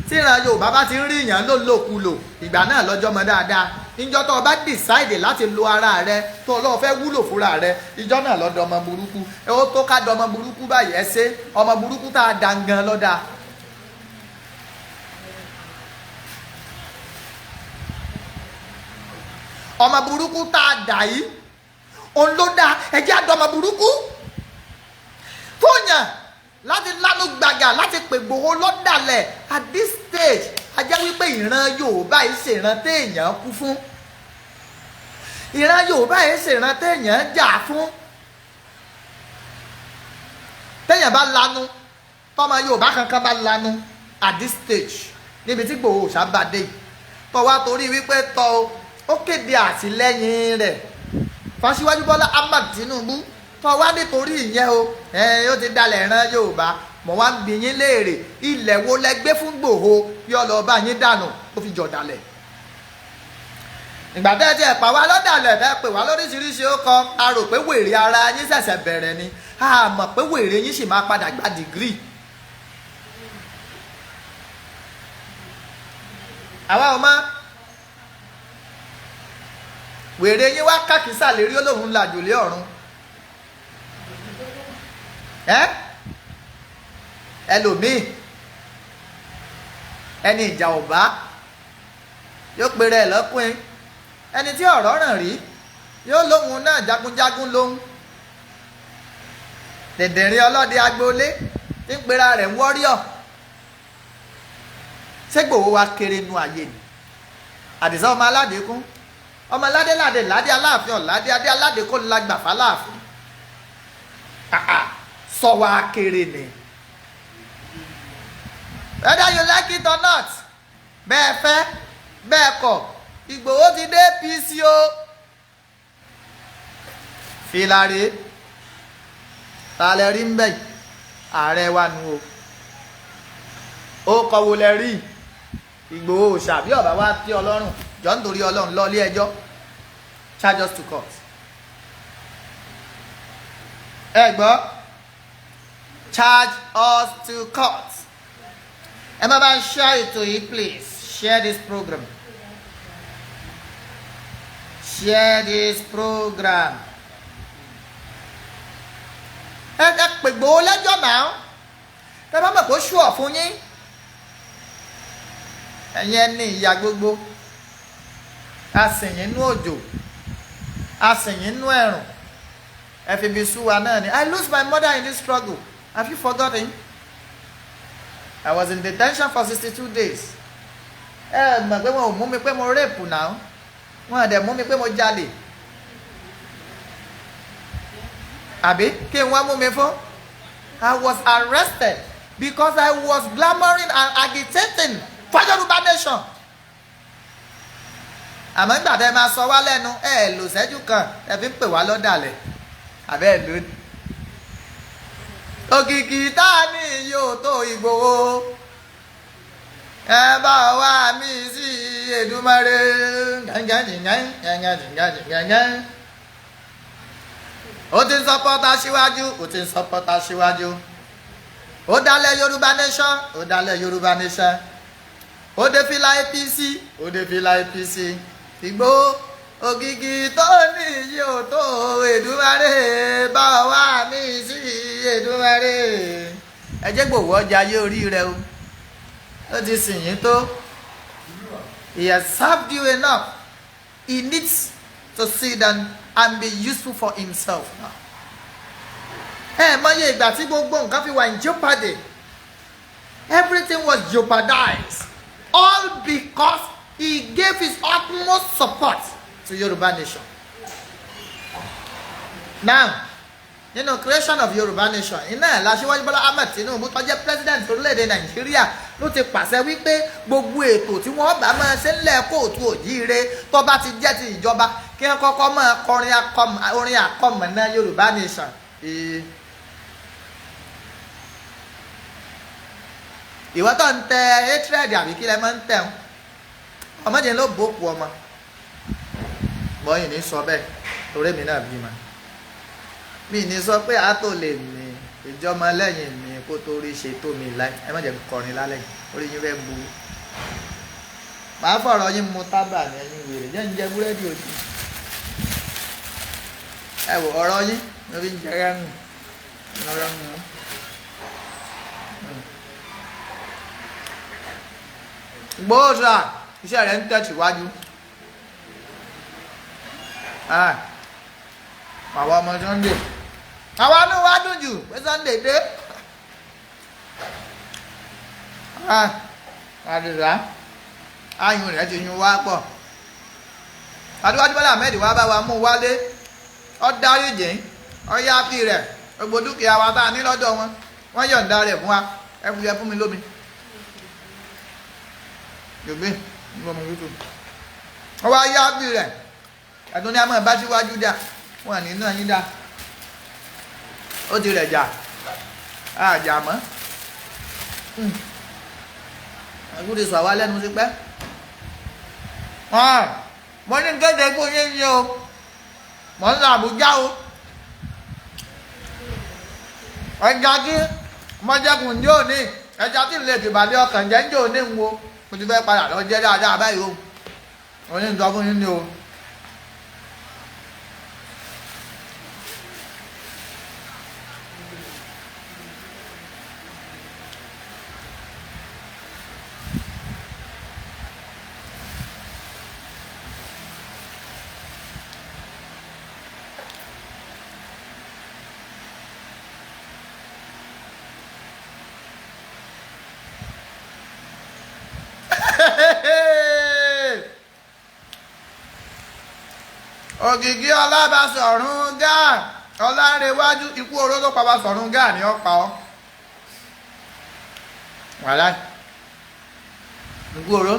tíran Yorùbá bá ti ń rí èèyàn lólòkulò, ìgbà náà lọ́jọ́ mọ́ dáadáa. Níjọ́ tó o bá decide láti lo ara rẹ, tó o lọ́ọ́ fẹ́ wúlò fúnra rẹ, ìjọ́ náà lọ́dọ̀ ọmọ burúkú. Ẹ ó tó ká dọmọ burúkú báyìí. Ẹ ṣe ọmọ burúkú tá a dangan lọ́dà. Ọmọ burúkú tá a dà yìí, òun ló dáa. Ẹ jẹ́ àdọ́mọ burúkú fóònyàn láti lánú gbàgà láti pè Ìgbòho lọ́dàlẹ̀. At this stage, a jẹ́ wípé ìran Yorùbá yìí ṣèran téèyàn kú fún, ìran Yorùbá yìí ṣèran téèyàn jà fún. Téèyàn bá lanu, tọmọ Yorùbá kankan bá lanu at this stage níbi tí Ìgbòho sábà dé yìí, tọ́ wá torí wípé tọ́ ó kéde àtìlẹ́yìn rẹ̀ fásiwájú Bọ́lá Ahmad Tinubu, tọ́ wá nítorí ìyẹn o, ó ti dalẹ̀ ìran Yorùbá. Mọ̀ wá ń bi yín léèrè, ilẹ̀ wo lẹ gbé fún Ìgbòho bí ọlọ́ọ̀bá yín dànù ó fi jọ̀ dalẹ̀? Ìgbà tẹ́ ẹ ti ẹ̀ pa wá lọ́dàlẹ̀, tẹ́ ẹ pè wá lóríṣiríṣi, ó kọ a rò pé wèrè ara yín ṣẹ̀ṣẹ̀ bẹ̀rẹ̀ ni. A mọ̀ pé wèrè yín sì máa padà gba degree. Àwa ò mọ̀. Wèrè yín wá kákísà lérí olóhùn làjòlé ọ̀run. Ẹ ẹlòmíì, ẹni ìjà ọ̀bá yóò pèrè ẹ̀ lọ́kùnrin, ẹni tí ọ̀rọ̀ ràn rí yóò lóhun náà jagunjagun lóhun. Dẹ̀dẹ̀rin ọlọ́dẹ agboolé tí ń pera rẹ̀ ń wọ́ríọ̀. Ṣé Ìgbòho wa kéré nu ayé ni? Àdìsá ọmọ aládékún, ọmọ aládé ládé ládé aláàfin ọ̀ládé adé aládé kó lágbà fáláàfin, sọ wa kéré ni? Whether you like it or not, bẹ́ẹ̀ fẹ́ bẹ́ẹ̀ kọ̀, Ìgbòho ti dé APC o. Fìlàrè ta lẹ rí ń bẹ̀? Ààrẹ wa nu o. Ó kọ wo lẹ rí? Ìgbòho ṣàbí ọ̀bá wa tí Ọlọ́run jọ ń torí Ọlọ́run lọ ilé ẹjọ́. Charge us to court. Ẹ gbọ́, charge us to court. Ẹ má bá ń share ètò yìí. Please share this program, share this program. Ẹ pè Ìgbòho lẹ́jọ́ náà, ẹ bá mọ̀ kó ṣùọ̀ fún yín. Ẹ̀yin ẹni ìyá gbogbo, a sìn yín nú òjò, a sìn yín nú ẹ̀rùn, ẹ fi bí sú wa náà ni. I lose my mother in this struggle. Have you forgotten? I was in detention for 62 days. Ẹ mọ̀ pé wọn ò mú mi pé mo rape náà, wọn ò dẹ̀ mú mi pé mo jalè, àbí kí n wá mú mi fún? I was arrested because I was clamouring and agitating for Yorùbá nation. Àmọ́ nígbà tẹ́ máa sọ wá lẹ́nu, ẹ lò sẹ́jú kan, ẹ fi ń pè wá lọ́dàlẹ̀, àbẹ́ ẹ̀ lónìí. Òkìkí tá a ní yóò tó Ìgbòho. Ẹ bá wá mi sí Èdùmàrè. Ó ti ń support aṣíwájú, ó ti ń support aṣíwájú. Ó dálẹ̀ Yorùbá nation, ó dálẹ̀ Yorùbá nation. Ó dé fìlà APC, ó dé fìlà APC. Ìgbòho, òkìkí tó ní yóò tó Èdùmàrè, bá wá mi sí Èdùmàrè. Ẹ jẹ́ Ìgbòho ọjà ayé orí rẹ o. Ó ti sìn yín tó. He has served you enough. He needs to sit down and be useful for himself now. Ẹ mọye ìgbà tí gbogbo nǹkan fi wà in jeopardy. Everything was jeopardized, all because he gave his utmost support to Yoruba nation. Now, nínú creation of Yoruba nation iná ẹ̀ l'Aṣíwájú Bọ́lá Ahmed Tinubu tó jẹ́ president orílẹ̀-èdè Nàìjíríà ló ti pàṣẹ wípé gbogbo ètò tí wọ́n bá máa ṣe ńlẹ̀ káàárọ̀ oòjíire, tó bá ti jẹ́ ti ìjọba, kí wọ́n kọ́kọ́ máa kọrin orin àkọmọ̀nà Yorùbá nation. Ìwọ tó ń tẹ hatred àbí kí lẹ máa ń tẹ̀ ń ọmọdé ló bòkú ọmọ bọ́yìn ní sọ bẹ́ẹ̀, torí mi náà bímọ, mi ní sọ pé a tó lè mi ìjọmọ lẹ́yìn mi kó tó rí ṣe tó mi láì. Ẹ má jẹ́ n kọrin lálẹ́ yìí, orí yín fẹ́ bu, màá fọ̀rọ̀ yín mu tábà ní. Ẹ̀yin wèrè, jẹ́ ń jẹ búrẹ́dì òjì. Ẹ wò, ọ̀rọ̀ yín ló fi ń jẹ rẹ́rùn rẹ́rùn. Gbóòsà iṣẹ́ rẹ̀ ń tẹ̀síwájú. Àwọn ọmọ Sunday, àwa inú wa dùn jù pé Sunday dé. Àdìsá ayùn rẹ̀ ti yún wá pọ̀. Aṣíwájú Bọ́lá Ahmed wá bá wa mú wálé, ó dárí jìn, ó yááfì rẹ̀. Gbogbo dúkìá wa tá a ní lọ́dọ̀ wọn, wọ́n yọ̀ǹda rẹ̀ fún wa. Ẹ fi ẹ fún mi lómi yorùbá lómi tútù. Wọ́n wá yááfì rẹ̀. Ẹ̀dùn ní a máa bá síwájú dà wọ́n ní náà yín dà. Ó ti rẹ̀ jà àjà mọ́. Ẹ̀kú ti sọ àwa lẹ́nu sí pẹ́. Mo ní kéde kó yín yín o, mo ń lọ Àbújá o. Ẹja tí mọ́jẹ́kùn ní òní, ẹja tí lè dìbàlẹ̀ ọkàn jẹ́ ní òní ń wo, mo ti fẹ́ padà lọ jẹ́ dáadáa báyìí o. Mo ní sọ fún yín ní o. Ògìgí Ọlábàṣọ̀run gáà Ọlárẹ̀wájú, ikú oró tó pa Bàṣọ̀run gáà ni ó pa ọ́. Wàhálà, ikú oró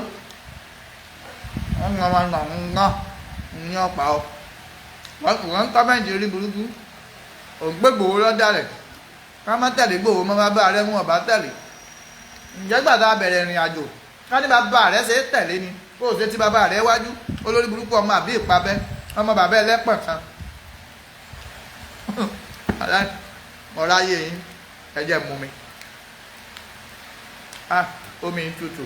wọ́n ń wọ́n ń ń ní ó pa ọ́. Wọ́n ń comment rí burúkú ògbégbòwó lọ́dà rẹ̀ ká má tẹ̀lé gbòwó mọ́. Bàbá rẹ̀ wọn bá tẹ̀lé. Ǹjẹ́ gbàdá bẹ̀rẹ̀ ìrìn àjò ká ní bàbá rẹ̀ ṣe é tẹ̀lé ni kó o ṣe tí bàbá rẹ̀ wájú olórí burúkú ọmọ àbí ìpabẹ́ ọmọ bàbá ẹlẹ́pọ̀n kan ọ̀ráyé yín. Ẹ jẹ́ mú mi. Ah, omi tútù.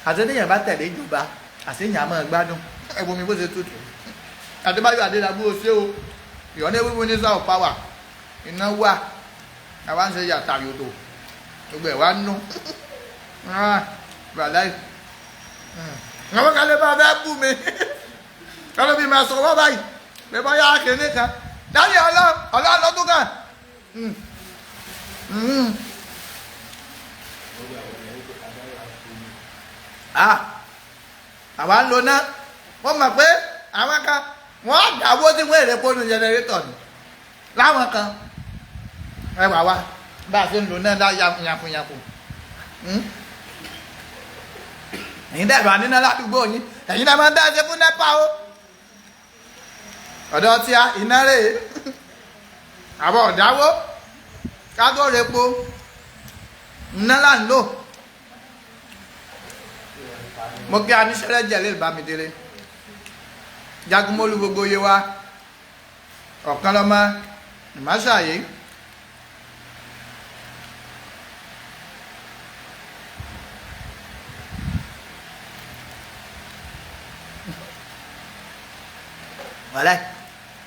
Àti téèyàn bá tẹ̀lé ìjọba, àti èèyàn máa gbádùn. Ẹ wo mi bó ṣe tútù. Adébáyọ̀ Adélábù, ó ṣe o, ìyọ́nà ewu minister of power. Iná wà, àwa ń ṣe yàtà yòtò, gbogbo ẹ̀ wá nú wàláì. Àwọn kan lè máa fẹ́ bú mi, kọ́lọ́ bí máa sọ̀rọ̀ báyìí pé bóyá kìíní kan dáyé ọlọ́ lọ́dún kan. Ah, àwa ń lo ná. Wọ́n mọ̀ pé àwọn kan wọ́n dáwó tí wọ́n èrè pọ́nù generator ni láwọn kan. Ẹ wà wá bá a ṣe ń lo náà dá yakunyakunyaku. Ẹ̀yin dẹ̀rọ àníná ládùúgbò yín, ẹ̀yin náà máa ń dá ṣe fún NEPA o. Ọ̀dọ̀ tí a iná rè é, àbọ̀ ọ̀dáwó kágó repo, iná là ń lò. Mo kí aníṣẹ́rẹ́ jẹ́ lè bá mi délé jagunmólú gbogbo yé wa ọ̀kan lọ́mọ ìmáṣàyé. Wàlẹ́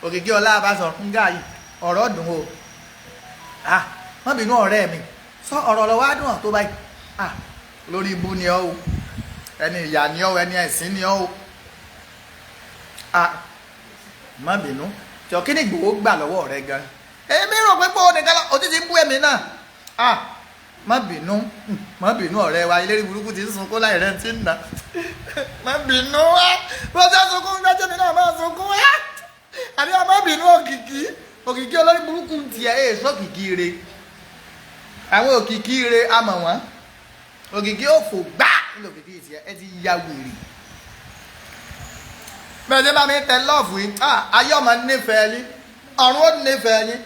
òkìkí ọlá abáṣọ ń gá yìí, ọ̀rọ̀ dùn o. Ah, má bínú ọ̀rẹ́ mi, sọ ọ̀rọ̀ lọ́wọ́ á dùn ọ̀ tó báyìí. Ah, lórí ibu ni ọ́ o. Ẹni ìyà ni ọ́, ẹni ẹ̀sìn ni ọ́ o. Ah, má bínú jọ, kí ni Ìgbòho gbà lọ́wọ́ rẹ gan? Èmi rò pé Ìgbòho nìkan o ti ń bú èmi náà. Ah, má bínú, má bínú ọ̀rẹ́ wa, eléré burúkú ti ń sunkún láì rẹ̀ ti ń nà. Má bínú wá, bó ṣe sunkún gbẹ́jọ́ mi náà má sunkún wá. Àbí má bínú òkìkí, òkìkí olórí burúkú tiẹ̀ ẹ̀ sọ́kìkí re. Àwọn òkìkí re a mọ̀ wọ́n, òkìkí òfò gbá ní òkìkí tiẹ̀ ẹ ti ya wèrè. Bẹ́ẹ̀ ṣe bá mi tẹ lọ́ọ̀fù yìí, ayé ọmọ nífẹ̀ẹ́ yín, ọ̀run ó nífẹ̀ẹ́ yín,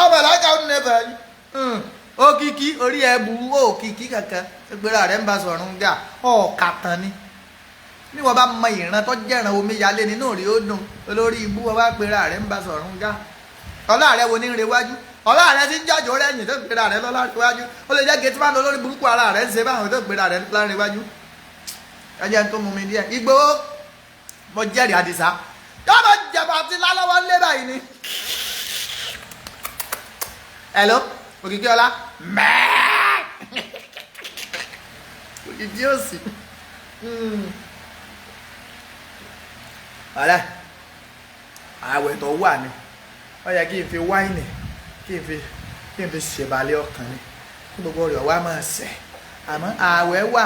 ọmọ ìlàkà ó nífẹ̀ẹ́ yín. Òkìkí orí ẹ burú, òkìkí kankan gbéra rẹ̀ ń bá sọ̀rùn gà ọ̀ọ̀kà tán ni. Bí wọ́n bá mọ ìran tó jẹ́ràn omi yalé nínú rí ó dùn olórí ibú, wọ́n bá pera rẹ̀ ń bá sọ̀rùn gà. Ọlá rẹ̀ wo ní rewájú, ọlá rẹ̀ ti ń jàjò rẹ̀yìn tó pera rẹ̀ lọ́lá rewájú. Ó lè jẹ́ gẹ̀ẹ́tì máa ń lọ lórí burúkú ara rẹ̀ ń ṣe báwọn tó pera rẹ̀ lọ́lá rewájú. Ẹ jẹ́ ń tó mú mi díẹ̀. Ìgbòho mo jẹ́rìí Àdìsá yóò máa jẹ̀bà àti lálọ́wọ́ lé báyìí ni. Hello, Òkìkí ọlá mẹ́ẹ̀ẹ́ òkìkí òsì. Ọ̀rẹ́ àwẹ̀ tó wà ní ó yẹ kí n fi wáìnì kí n fi ṣèbàlẹ̀ ọkàn ni kí gbogbo rẹ̀ wá máa ṣẹ̀, àmọ́ àwẹ̀ wà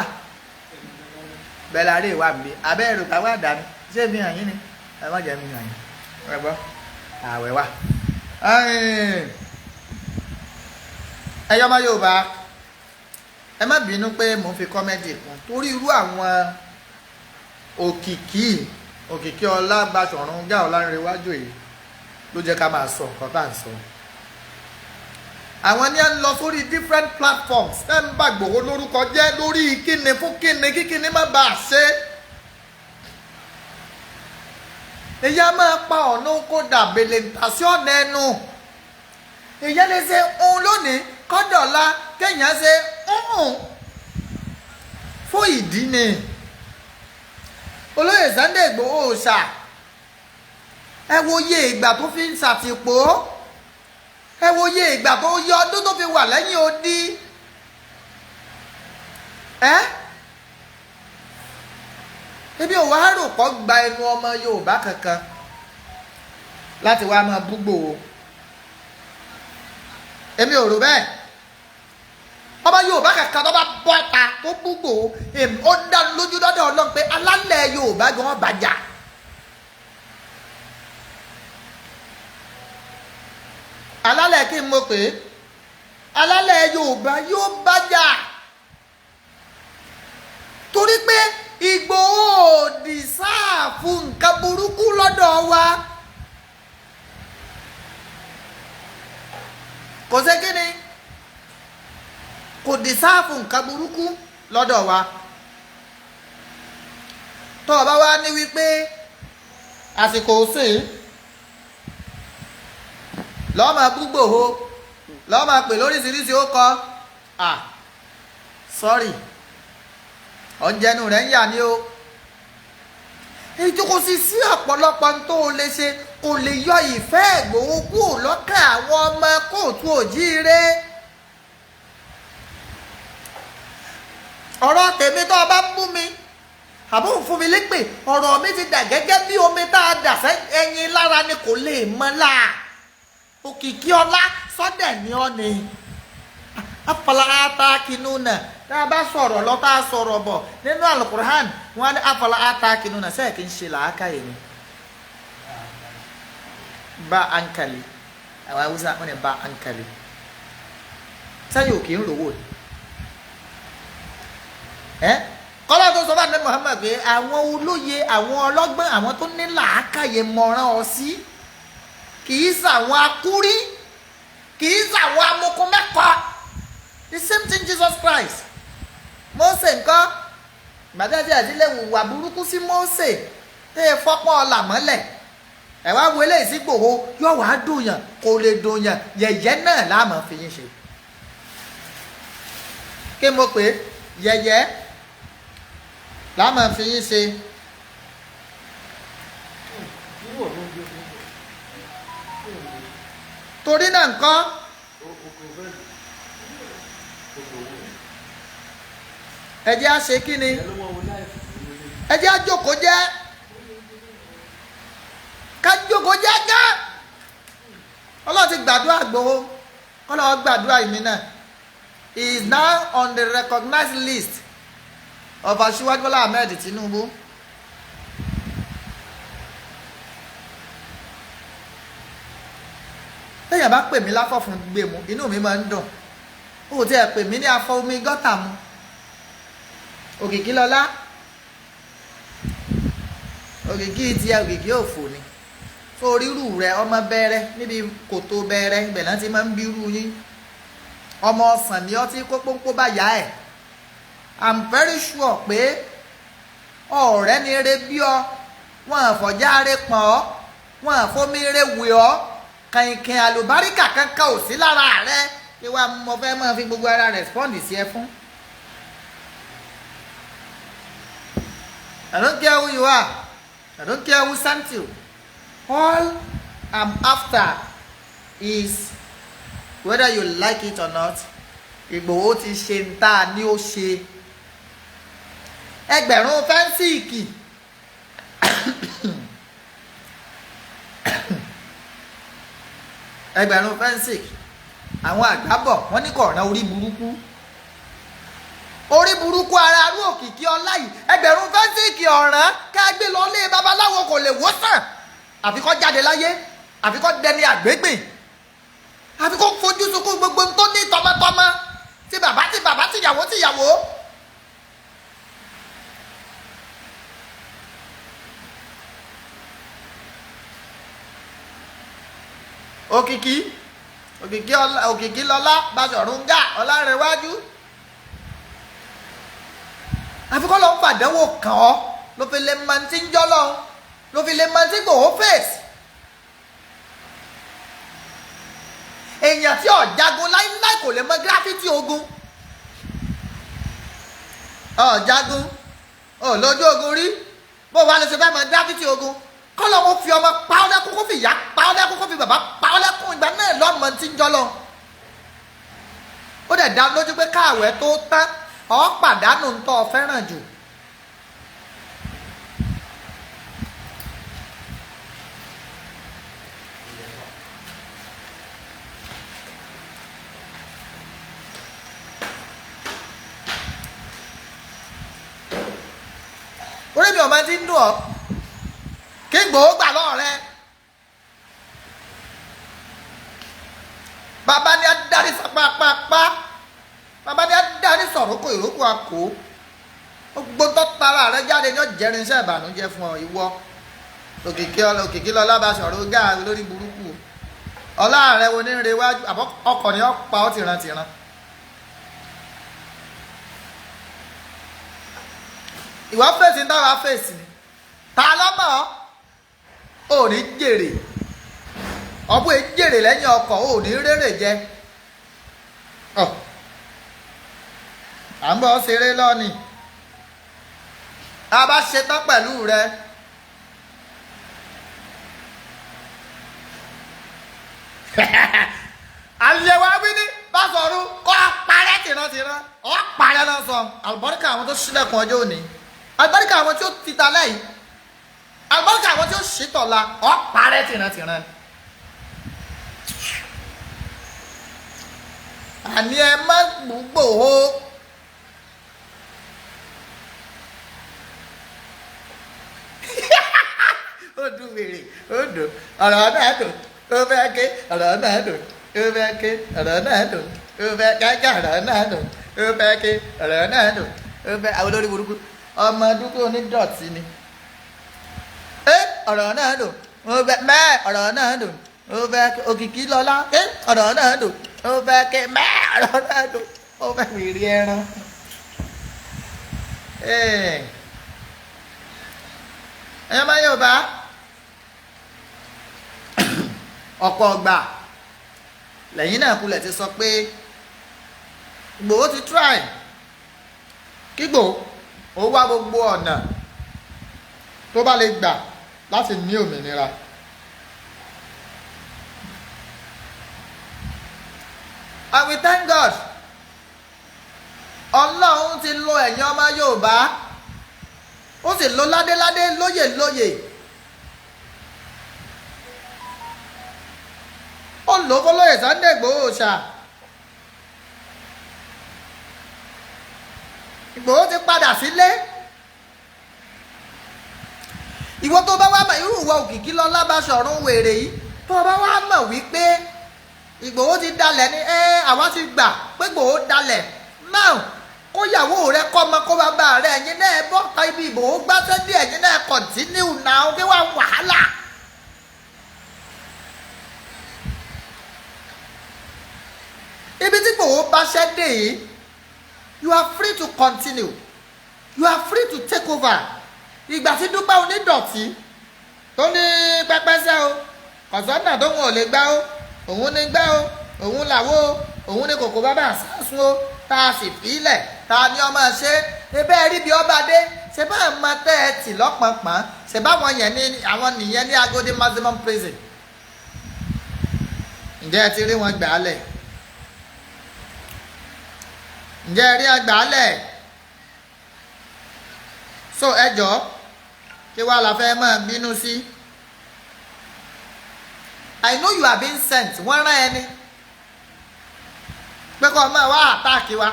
bẹ́ẹ̀ la rí ìwà mi abẹ́ èrò ká wà dání. Ṣé mi hàn yín ni? Ẹ má jẹ́ mi hàn yín. Ẹ gbọ́, àwẹ̀ wà. Ẹyọ ọmọ Yorùbá, ẹ má bínú pé mò ń fi kọ́mẹ́dì kún torí irú àwọn òkìkí òkìkí ọlá Baṣọ̀run Gáà Ọlánrewájú yìí ló jẹ́ ká máa sọ nǹkan tá à ń sọ. Àwọn ní à ń lọ sórí different platforms ẹ ń bá Ìgbòho lórúkọ jẹ́ lórí kíni fún kíni kíkíni má bàa ṣe. Èyí á máa pa ọ̀nà oko dàbèlè ntàsí ọ̀nà ẹnu. Èyí lè ṣe ohun lónìí kọ́dọ̀la kéèyàn ṣe ohun fún ìdí ni. Olóyè Sunday Ìgbòho ṣà, ẹ wo iye ìgbà tó fi ń ṣàtìpó, ẹ wo iye ìgbà tó yọ ọdún tó fi wà lẹ́yìn odi. Ẹ ebi ò wá rò kọ́ gba ẹnu ọmọ Yorùbá kankan láti wá máa bú Ìgbòho. Èmi ò rò bẹ́ẹ̀. Ọmọ Yorùbá kankan tó bá bọ́ ta tó bú Ìgbòho, ó dá lójú lọ́dọ̀ Ọlọ́run pé alálẹ̀ Yorùbá gan bàjá. Alálẹ̀ kí n mọ̀ pé alálẹ̀ Yorùbá yóò bàjá torí pé Ìgbòho ò dìsáàfù nǹkan burúkú lọ́dọ̀ wa. Kò ṣe kí ni, kò dìsáàfù nǹkan burúkú lọ́dọ̀ wa. Tó o bá wá ní wípé àsìkò òsìn lọ́ọ́ máa bú Ìgbòho, lọ́ọ́ máa pè lóríṣiríṣi ó kọ, ah sorry, ọ̀njẹnu rẹ̀ ń yà ní o. Èyí tó kò sì sí ọ̀pọ̀lọpọ̀ tó o lè ṣe kò lè yọ ìfẹ́ Ìgbòho kúrò lọ́kàn àwọn ọmọ kóòtù òjíire. Ọ̀rọ̀ tèmi tó o bá ń bú mi àbó ń fún mi lépè, ọ̀rọ̀ mi ti dà gẹ́gẹ́ bí omi tá a dà ẹyin lára ni kò lè mọ́ la. Òkìkí ọlá sọ́dẹ̀ ni ọ́ ni. Afala ata kinuna, tá a bá sọ̀rọ̀ lọ tá a sọ̀rọ̀ bọ̀ nínú alukur'an wọn á ní afala ata kinuna sẹ́ẹ̀ kí n ṣe làákàyè ni. Ba ankali, àwọn Haúsá wọn ni ba ankali sẹ́yìn òkè ń rówó ni. Ẹ́ kọ́lá tó sọ fún àdé Muhammad pé àwọn olóye, àwọn ọlọ́gbọ́n, àwọn tó ní làákàyè mọ̀ràn ọ sí, kì í ṣàwọn akúrí, kì í ṣàwọn amukun mẹ́kọ̀ọ́. The same thing Jesus Christ. Mósè ńkọ́, gbàdúrà àti ilé wùwà burúkú sí Mósè tẹ́ ẹ fọ́pọ́n ọ̀là mọ́lẹ̀, ẹ wá wo eléyìí sí Ìgbòho, yóò wá dùnyàn, kò lè dùnyàn, yẹ̀yẹ́ náà láàmú fi yín ṣe. Kí mo pè é? Yẹ̀yẹ́ láàmú fi yín ṣe. Torí náà ńkọ́, ẹ jẹ́ á ṣe kí ni? Ẹ jẹ́ àjòkó jẹ́, ká jókòó jẹ́ gán. Ọlọ́run ti gbàdúrà Ìgbòho, kọ́lọ́run gbàdúrà ìmí náà. He is now on the recognized list of Aṣíwájú Bọ́lá Ahmed Tinubu. Téèyàn bá pè mí láfọ̀fún gbé mu, inú mi máa ń dùn. Ó ti ẹ̀ pè mí ní afọ omi gọ́tà mu. Òkìkí lọlá, òkìkí tiẹ̀ òkìkí òfò ni. Tó rírù rẹ ọmọ bẹ̀rẹ̀ níbi kòtò bẹ̀rẹ̀ ibẹ̀ náà ti máa ń bírú yín. Ọmọ ọ̀sán ni ọtí kó pọ́npọ́ bá yá ẹ̀. I'm very sure pé ọ̀rẹ́ ni re bí ọ, wọn àfọ̀já re pọ̀n ọ́, wọn àfomi re wè ọ́, kàìnkìn àlùbáríkà kankan ò sí lára rẹ. Kí wàá mo fẹ́ máa fi gbogbo ara respond sí ẹ fún. I don't care who you are. I don't care who sent you. All I'm after is whether you like it or not. Ìgbòho ti ṣe ń tá a ní ó ṣe. Ẹgbẹ̀rún fẹ́ǹsìkì. Ẹgbẹ̀rún fẹ́ǹsìkì. Àwọn àgbà bọ̀ wọ́n ní kò rán orí burúkú. Orí burúkú ara arú òkìkí ọlá yìí, ẹgbẹ̀rún fẹ́ǹsìkì ọ̀ràn ká gbé lọ lé babaláwo kò lè wòsàn. Àfi kó jáde láyé, àfi kó dẹni àgbégbè, àfi kó fojú sunkún gbogbo tó ní tọmọtọmọ, tí bàbá tí bàbá, tìyàwó tìyàwó. Òkìkí, òkìkí ọlá, òkìkí lọlá, Baṣọ̀run Gáà, Ọlárẹ̀wájú. Àfi kó lọ ń fàdánwò kàn ọ́ ló fi lè máa ti ń jọ́ lọ́hùn, ló fi lè máa ti Ìgbòho fèsì. Èèyàn tí ò jagun láíláí kò lè mọ gravity ogun. Ò jagun, ò lójú ogun rí, bó wàá lè ṣe fẹ́ mọ gravity ogun? Kọ́ lọ́ mo fi ọmọ pa ọ́ lẹ́kún, kó fi ìyá pa ọ́ lẹ́kún, kó fi bàbá pa ọ́ lẹ́kún, ìgbà náà lọ́mọ tí ń jọ́ lọ. Ó dẹ̀ dá lójú pé káàwé tó tán, ọ́ pàdánù ń tọ́ ọ fẹ́ràn jù. Orí mi ò máa ti ń dùn ọ́ kí Ìgbòho gbà lọ́ọ̀ rẹ. Bàbá ni adarí sapapapa, bàbá ni adarí sọ̀rọ̀ kó ìrókò àkó. Gbogbo tó tara rẹ jáde ní ọ̀jẹ̀rin iṣẹ́ ìbànújẹ́ fún ọ ìwọ. Òkìkí ọlọ, òkìkí lọlá, Baṣọ̀run Gáà lórí burúkú. Ọlá rẹ wo ní re wájú àbọ̀ ọkọ̀ ni ó pa ọ́ tìrantìran. Ìwọ fèsì táwa fèsì ni. Ta lọ́mọ ò ní jèrè, ọ̀bù ẹ̀ jèrè lẹ́yìn ọkọ̀ ò ní rérè jẹ. Ọ̀ à ń bọ̀ ṣeré lọ́nìí. A bá ṣetán pẹ̀lú rẹ. Àlewà wí ní Baṣọ̀run kọ́ parẹ́ tìrantìran, ọ̀ parẹ́ náà sọ. Àlùbáríkà àwọn tó ṣílẹ̀kùn ọjọ́ òní, àlùbáríkà àwọn tí ó ti ta lẹ́yìn, àlùbáríkà àwọn tí ó ṣìtọ̀la, ọ̀ parẹ́ tìrantìran. Àní ẹ má gbogbo. Ó dùn wèrè, ó dùn, ọ̀rọ̀ náà dùn, ó fẹ́ ké, ọ̀rọ̀ náà dùn, ó fẹ́ ké, ọ̀rọ̀ náà dùn, ó fẹ́ kájà, ọ̀rọ̀ náà dùn, ó fẹ́ ké, ọ̀rọ̀ náà dùn, ó fẹ́. Àwọn olórí burúkú ọmọ dúkú onídọ̀tí ni. Ẹ ọ̀rọ̀ náà dùn, ó fẹ́ mẹ́, ọ̀rọ̀ náà dùn, ó fẹ́ ké, òkìkí lọ́lá, ẹ ọ̀rọ̀ náà dùn, ó fẹ́ ké, mẹ́, ọ̀rọ̀ náà dùn, ó fẹ́ wèrè ẹran. Ẹ̀yọ́ máa yóò bá ọ̀pọ̀ ọgbà lẹ́yìn náà kulẹ̀ ti sọ pé Ìgbòho ti try kí Ìgbòho ó wá gbogbo ọ̀nà tó bá lè gbà láti ní òmìnira. And we thank God, Ọlọ́run ti lo ẹ̀yin ọmọ Yorùbá. Ó sì lo ládéládé, lóyè lóyè. Ó lò ó fọlọ́yè Sunday Igboho ṣá. Ìgbòho ti padà sílé. Ìwọ tó bá wá mọ̀, irú ìwọ Òkìkí Lọ́lá Báṣọ̀run wèrè yìí, tó bá wá mọ̀ wípé Ìgbòho ti dalẹ̀ ni, ẹ́ àwa ti gbà pé Ìgbòho dalẹ̀ náà, kó yàwó rẹ, kọ́ ọmọ, kó bàbá rẹ, ẹ̀yin náà bọ́ ta ibi Ìgbòho gbáṣẹ́ dé, ẹ̀yin náà continue náà, kí wàá wàhálà. Ibi tí Ìgbòho báṣẹ́ dé yìí, you are free to continue, you are free to take over. Ìgbà tí Dúpẹ́ Onídọ̀tí tó ní pẹ́pẹ́sẹ́ o, kọ̀sọ́nà tó wọn ò lè gbá o, òun ní gbá o, òun làwọ́ o, òun ní kòkó bàbá àsásùn o, tá a sì fílẹ̀, tá a ní ọmọ ṣe ebe rí bí ọba dé ṣe bá mọ tẹ́ ẹ tì lọ́pọ̀npọ̀n, ṣe báwọn yẹn ní àwọn nìyẹn ní Agodi maximum prison. Ǹjẹ́ ẹ ti rí wọn gbà á lẹ̀? Ǹjẹ́ ẹ rí wọn gbà á lẹ̀? So ẹ jọ̀ọ́, kí wàá la fẹ́ máa bínú sí? I know you are being sent. Wọ́n rán ẹni pé kọ́ ọ máa wá attack wa.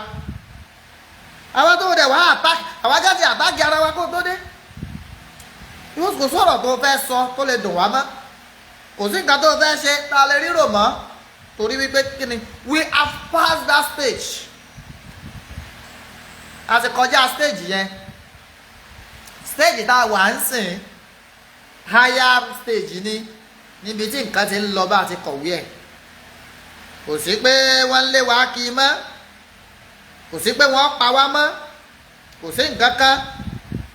Àwọn tó dẹ̀ wá attack, àwọn jáde attack ara wa kó tó dé. Kò sọ̀rọ̀ tó fẹ́ sọ tó lè dùn wá mọ́, kò sí nǹkan tó fẹ́ ṣe tá a lè rírò mọ́, torí wípé kí ni? We have passed that stage. A ti kọjá stage yẹn. Stage tá a wà ń sìn, higher stage ni, níbi tí nǹkan ti ń lọ bá a ti kọ̀wé ẹ̀. Kò sí pé wọ́n ń lé wa kí i mọ́, kò sí pé wọ́n pa wá mọ́, kò sí nǹkan kan.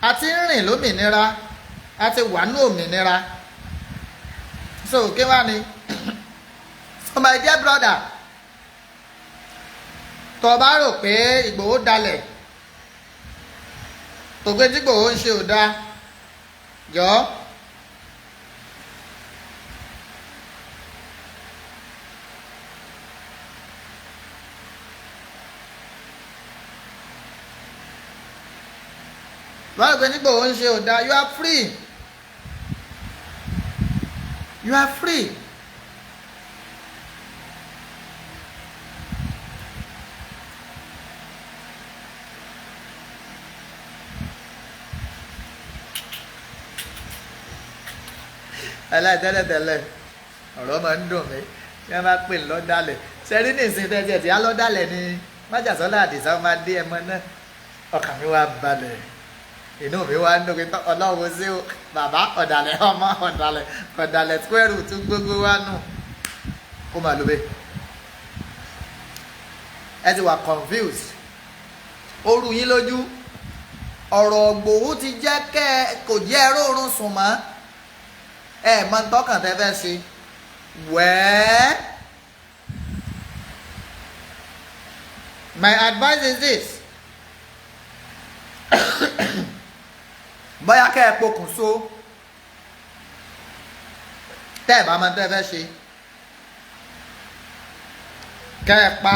A ti ń rìn lómìnira, a ti wà ní òmìnira. So kí wá ni? So my dear brother, tó bá rò pé Ìgbòho dalẹ̀, tó pé tí Ìgbòho ń ṣe ò dáa, jọ̀ọ́, bá rò pé tí Ìgbòho ń ṣe ò dáa, you are free, you are free. Ẹlẹ́tẹ́lẹ́tẹ́lẹ̀, ọ̀rọ̀ máa ń dùn mí tí wọ́n bá pè lọ́dàlẹ̀. Sẹ́rí nìsín tẹ́tí ẹ̀ tí á lọ́dàlẹ̀ ni Májàsọ́lá Àdìsá máa dé ẹmọ náà, ọkàn mi wá balẹ̀, inú mi wá ń dùn pé Ọlọ́run sí o, bàbá ọ̀dàlẹ̀, ọmọ ọ̀dàlẹ̀, ọ̀dàlẹ̀ square root gbogbo wa nù kó máa lo bẹ́ẹ̀. Ẹ ti wà confused, ó rú yín lójú. Ọ̀rọ̀ Ìgbòho ti jẹ́ kẹ́ ẹ kò jẹ́ ẹ róorun sùn mọ́, ẹ mọ tọkàn tẹ́ fẹ́ ṣe wẹ́ẹ́. My advice is this: bóyá kẹ́ ẹ pokùnso tẹ́ ẹ bá mọ tẹ́ fẹ́ ṣe, kẹ́ ẹ pa,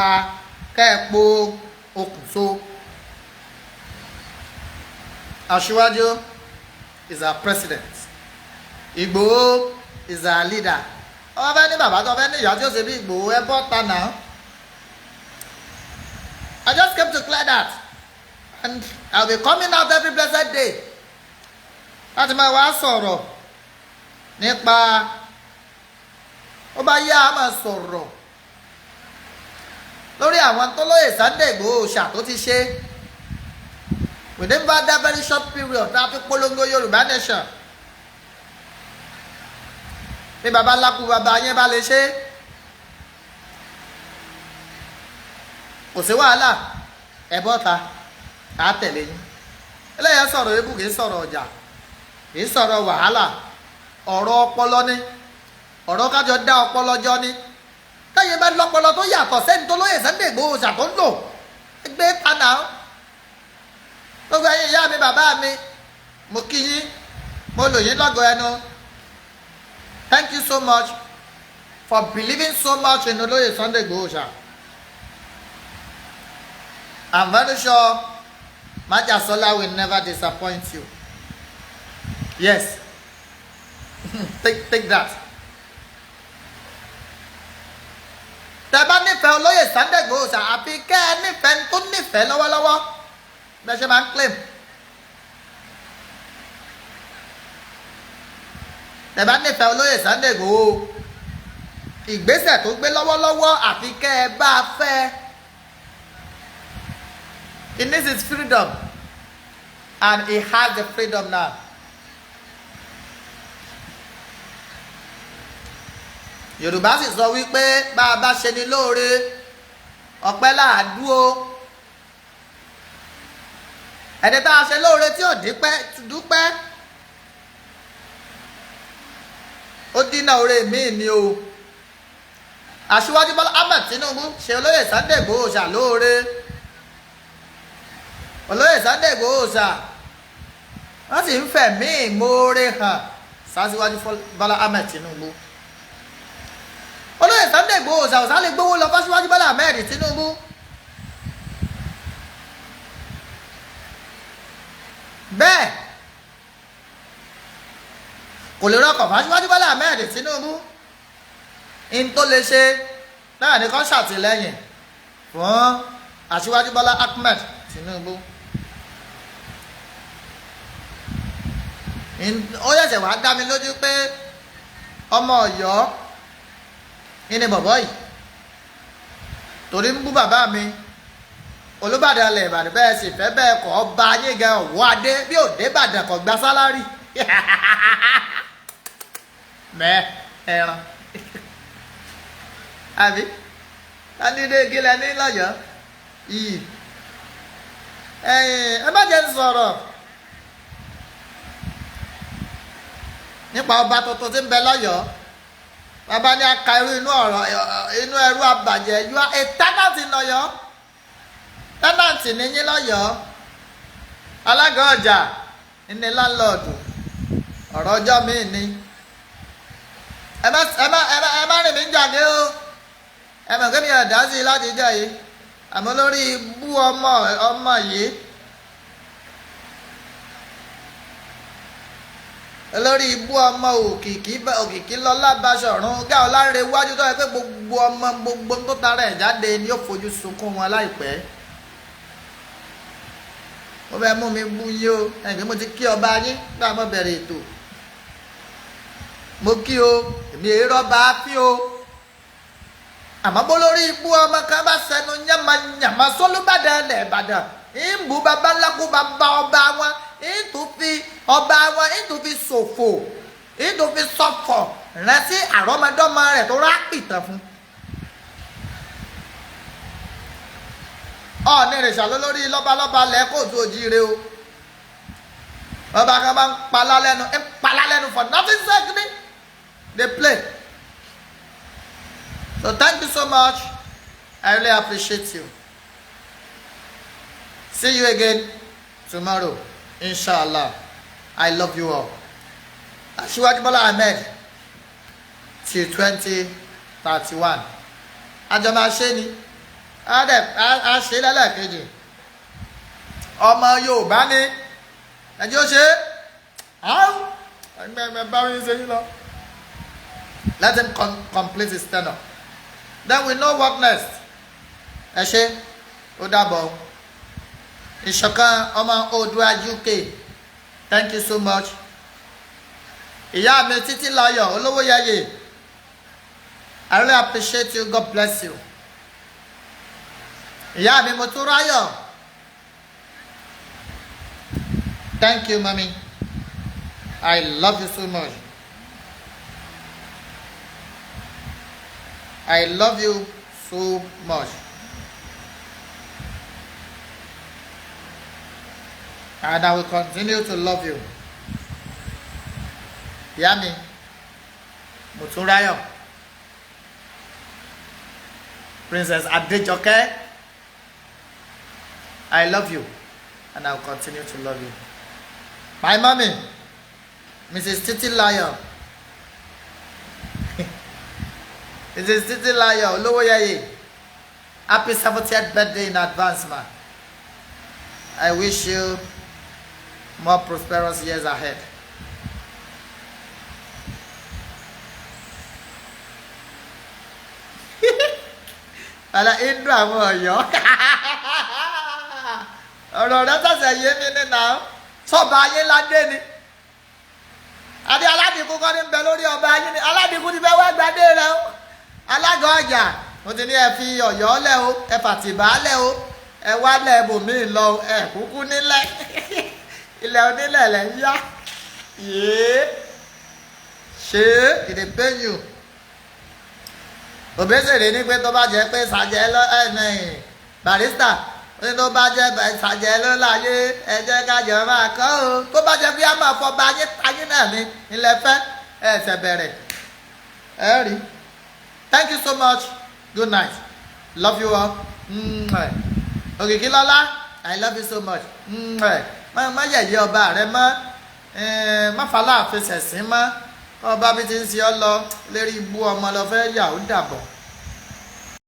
kẹ́ ẹ po okùn so. Aṣíwájú is our president, Ìgbòho is our leader. Wọ́n fẹ́ ní bàbá tó fẹ́ ní ìyá tí ó ṣe bí Ìgbòho, ẹ bọ́ ta náà. I just came to clear that, and I will be coming out every blessed day láti máa wá sọ̀rọ̀ nípa ó bá yá, a máa sọ̀rọ̀ lórí àwọn tó lóye Sunday Igboho ṣà tó ti ṣe within that very short period tá a fi polongo Yorùbá nation. Bí baba ńlá kú baba yẹn bá lè ṣe, kò sí wàhálà, ẹ bọ́ta, á tẹ̀lé yín. Eléyà sọ̀rọ̀ ebú, kì í sọ̀rọ̀ ọjà, kì í sọ̀rọ̀ wàhálà. Ọ̀rọ̀ ọpọlọ ni, ọ̀rọ̀ kájọ dá ọpọlọ jọ ni. Táyé bá lọ́pọlọ tó yàtọ̀ sẹ́ni tó lóye Sunday Igboho ṣà tó ń lò gbé padà. Gbogbo ẹ̀yin ìyá mi, bàbá mi, mo kí yín, mo lò yín lọ́gọ̀ ẹnu. Thank you so much for believing so much in Olóyè Sunday Igboho ṣà. I'm very sure Májàsọ́lá will never disappoint you. Yes, take that. Tẹ́ bá nífẹ̀ẹ́ olóyè Sunday Igboho ṣá, àfi kẹ́ ẹ nífẹ̀ẹ́ tó nífẹ̀ẹ́ lọ́wọ́lọ́wọ́ bẹ́ẹ̀ ṣe máa ń claim. Tẹ́ bá nífẹ̀ẹ́ olóyè Sunday Igboho, ìgbésẹ̀ tó gbé lọ́wọ́lọ́wọ́, àfi kẹ́ ẹ bá a fẹ́. He needs his freedom and he has the freedom now. Yorùbá sì sọ wípé bá a bá ṣe ni lóore, ọpẹ́ làádú o. Ẹni tá a ṣe lóore tí ò dúpẹ́, ó dínà oore míì ni o. Aṣíwájú Bọ́lá Ahmed Tinubu ṣe olóyè Sunday Igboho ṣà lóore. Olóyè Sunday Igboho ṣà, wọ́n sì ń fẹ̀mí ìmoore hàn sáṣíwájú Bọ́lá Ahmed Tinubu. Olóyè Sunday Igboho ṣà ọ̀sán lè gbówó lọ fáṣíwájú Bọ́lá Ahmed Tinubu. Bẹ́ẹ̀ kò lè rọkọ̀ fáṣíwájú Bọ́lá Ahmed Tinubu. In tó lè ṣe náà ní kó ṣàtìlẹ́yìn fún Aṣíwájú Bọ́lá Ahmed Tinubu. Ó ṣẹ̀ṣẹ̀ wá dá mi lójú pé ọmọ Ọ̀yọ́ ní bọ̀bọ́ yìí, torí ń bú bàbá mi Olúbàdàn ilẹ̀ Ìbàdàn. Bẹ́ẹ̀ sì fẹ́ bẹ́ẹ̀ kọ́, ọba ayé gan ọ̀wọ́ adé bí òde Ìbàdàn kò gba salary mẹ́ ẹran àbí kandide gílẹ̀ ní lọ́yọ̀ọ́ yìí. Ẹ má jẹ́ sọ̀rọ̀ nípa ọba tuntun tí ń bẹ lọ́yọ̀ọ́. Bàbá ní aka irú inú ọ̀rọ̀ inú ẹrú abàjẹ́. You are a tenant in Ọ̀yọ́. Tenant ní yín lọ́yọ̀ọ́, alága ọjà ní landlord. Ọ̀rọ̀ ọjọ́ míì ni. Ẹ má ẹ má ẹ má ẹ má rìn mí ń jàgé o. Ẹ mọ̀ kí mi ò dá sí i láti jẹ́ yìí, àmọ́ lórí ibú ọmọ ọmọ yìí, olórí ibú ọmọ Òkìkí, Òkìkí lọ́lá Baṣọ̀run Gáà Ọlárẹ̀wájú, tó yẹ pé gbogbo ọmọ, gbogbo tó tara ẹ̀ jáde ni yóò fojú sunkún wọn láìpẹ́. Ó fẹ́ mú mi bú yín o. Ẹ̀gbẹ́ mo ti kí ọba yín gbà mọ́ bẹ̀rẹ̀ ètò. Mo kí o, èmi èrò ọba fí o. Àmọ́ bó lórí ibú ọmọ kan bá sẹnu yánmayànmá sólúbàdàn ilẹ̀ Ìbàdàn, ń bu bàbá ńlá kú bàbá ọba wọn, ń tún fi ọba wọn, ń tún fi ṣòfò, ń tún fi ṣọ̀fọ̀ rántí àrọ́mọdọ́mọ rẹ̀ tó rápìtàn fún. Ọ̀ọ́nì ìrìnsà lólórí lọ́balọ́ba lẹ́kọ̀ọ́tù òjíire o. Ọba kan bá ń palá lẹ́nu, ń palá lẹ́nu for nothing sake ni dey play. So thank you so much. I really appreciate you. See you again tomorrow, inshallah. I love you all. Aṣíwájú Bọ́lá Ahmed till 2031. Àjọ máa ṣe ni, á dẹ̀ á ṣe lẹ́lẹ́kejì. Ọmọ Yorùbá ni ẹjọ́ ṣe é. Ẹgbẹ́ ẹgbẹ́ bá mi ṣe yín lọ. Let him complete his tenure, then we know what next. Ẹ ṣe, ó dàbọ̀. Ìṣọ̀kan Ọmọ Oòduà UK, thank you so much. Ìyá mi Títí Láyọ̀ Olówó Yẹyẹ, I really appreciate you. God bless you. Ìyá mi Motúnráyọ̀, thank you, mummy. I love you so much. I love you so much and I will continue to love you. Ìyá mi Motúnráyọ̀, Princess Adejoke, I love you and I will continue to love you. My mommy, Mrs. Titi Layo, Mrs. Titi Layo Olowoyeye, happy 70th birthday in advance, ma. I wish you more prosperous years ahead. Àlà inú àwọn Ọ̀yọ́, ọ̀rọ̀ rẹ sẹ̀sẹ̀ yé mi nínà. Sọba ayé ládé ni adé aládìkú kọ́ ní bẹ lórí ọba ayé ni. Aládìkú ti fẹ́ wá gbadé rẹ o. Alága ọjà, mo ti ní ẹ fi Ọ̀yọ́ lẹ̀ o, ẹ fàtìbá lẹ̀ o, ẹ wá lẹ̀ ibòmíì lọ o. Ẹ kúkú nílẹ̀, ilẹ̀ onílẹ̀ lẹ̀ ń yá yéé. Ṣé e dey pain you? Òbésèré ní pé tó bá jẹ́ pé sàjẹ́ lọ ẹ̀ ní Barrister, ó ní tó bá jẹ́ sàjẹ́ ló láyé, ẹ jẹ́ kájọ máa kọ́ o. Tó bá jẹ́ pé a máa fọba ayé ayé náà ní ilẹ̀ fẹ́ ẹ ṣẹ̀ bẹ̀rẹ̀ ẹ rí. Thank you so much. Good night. Love you all. Òkìkílọ́lá, I love you so much. Má yẹ̀yẹ́ ọba rẹ mọ́, má faláàfin ṣẹ̀sín mọ́. Ọba bí ti ń ṣe ọ lọ lérí ibú ọmọ lọ fẹ́ yà ó dàbọ̀.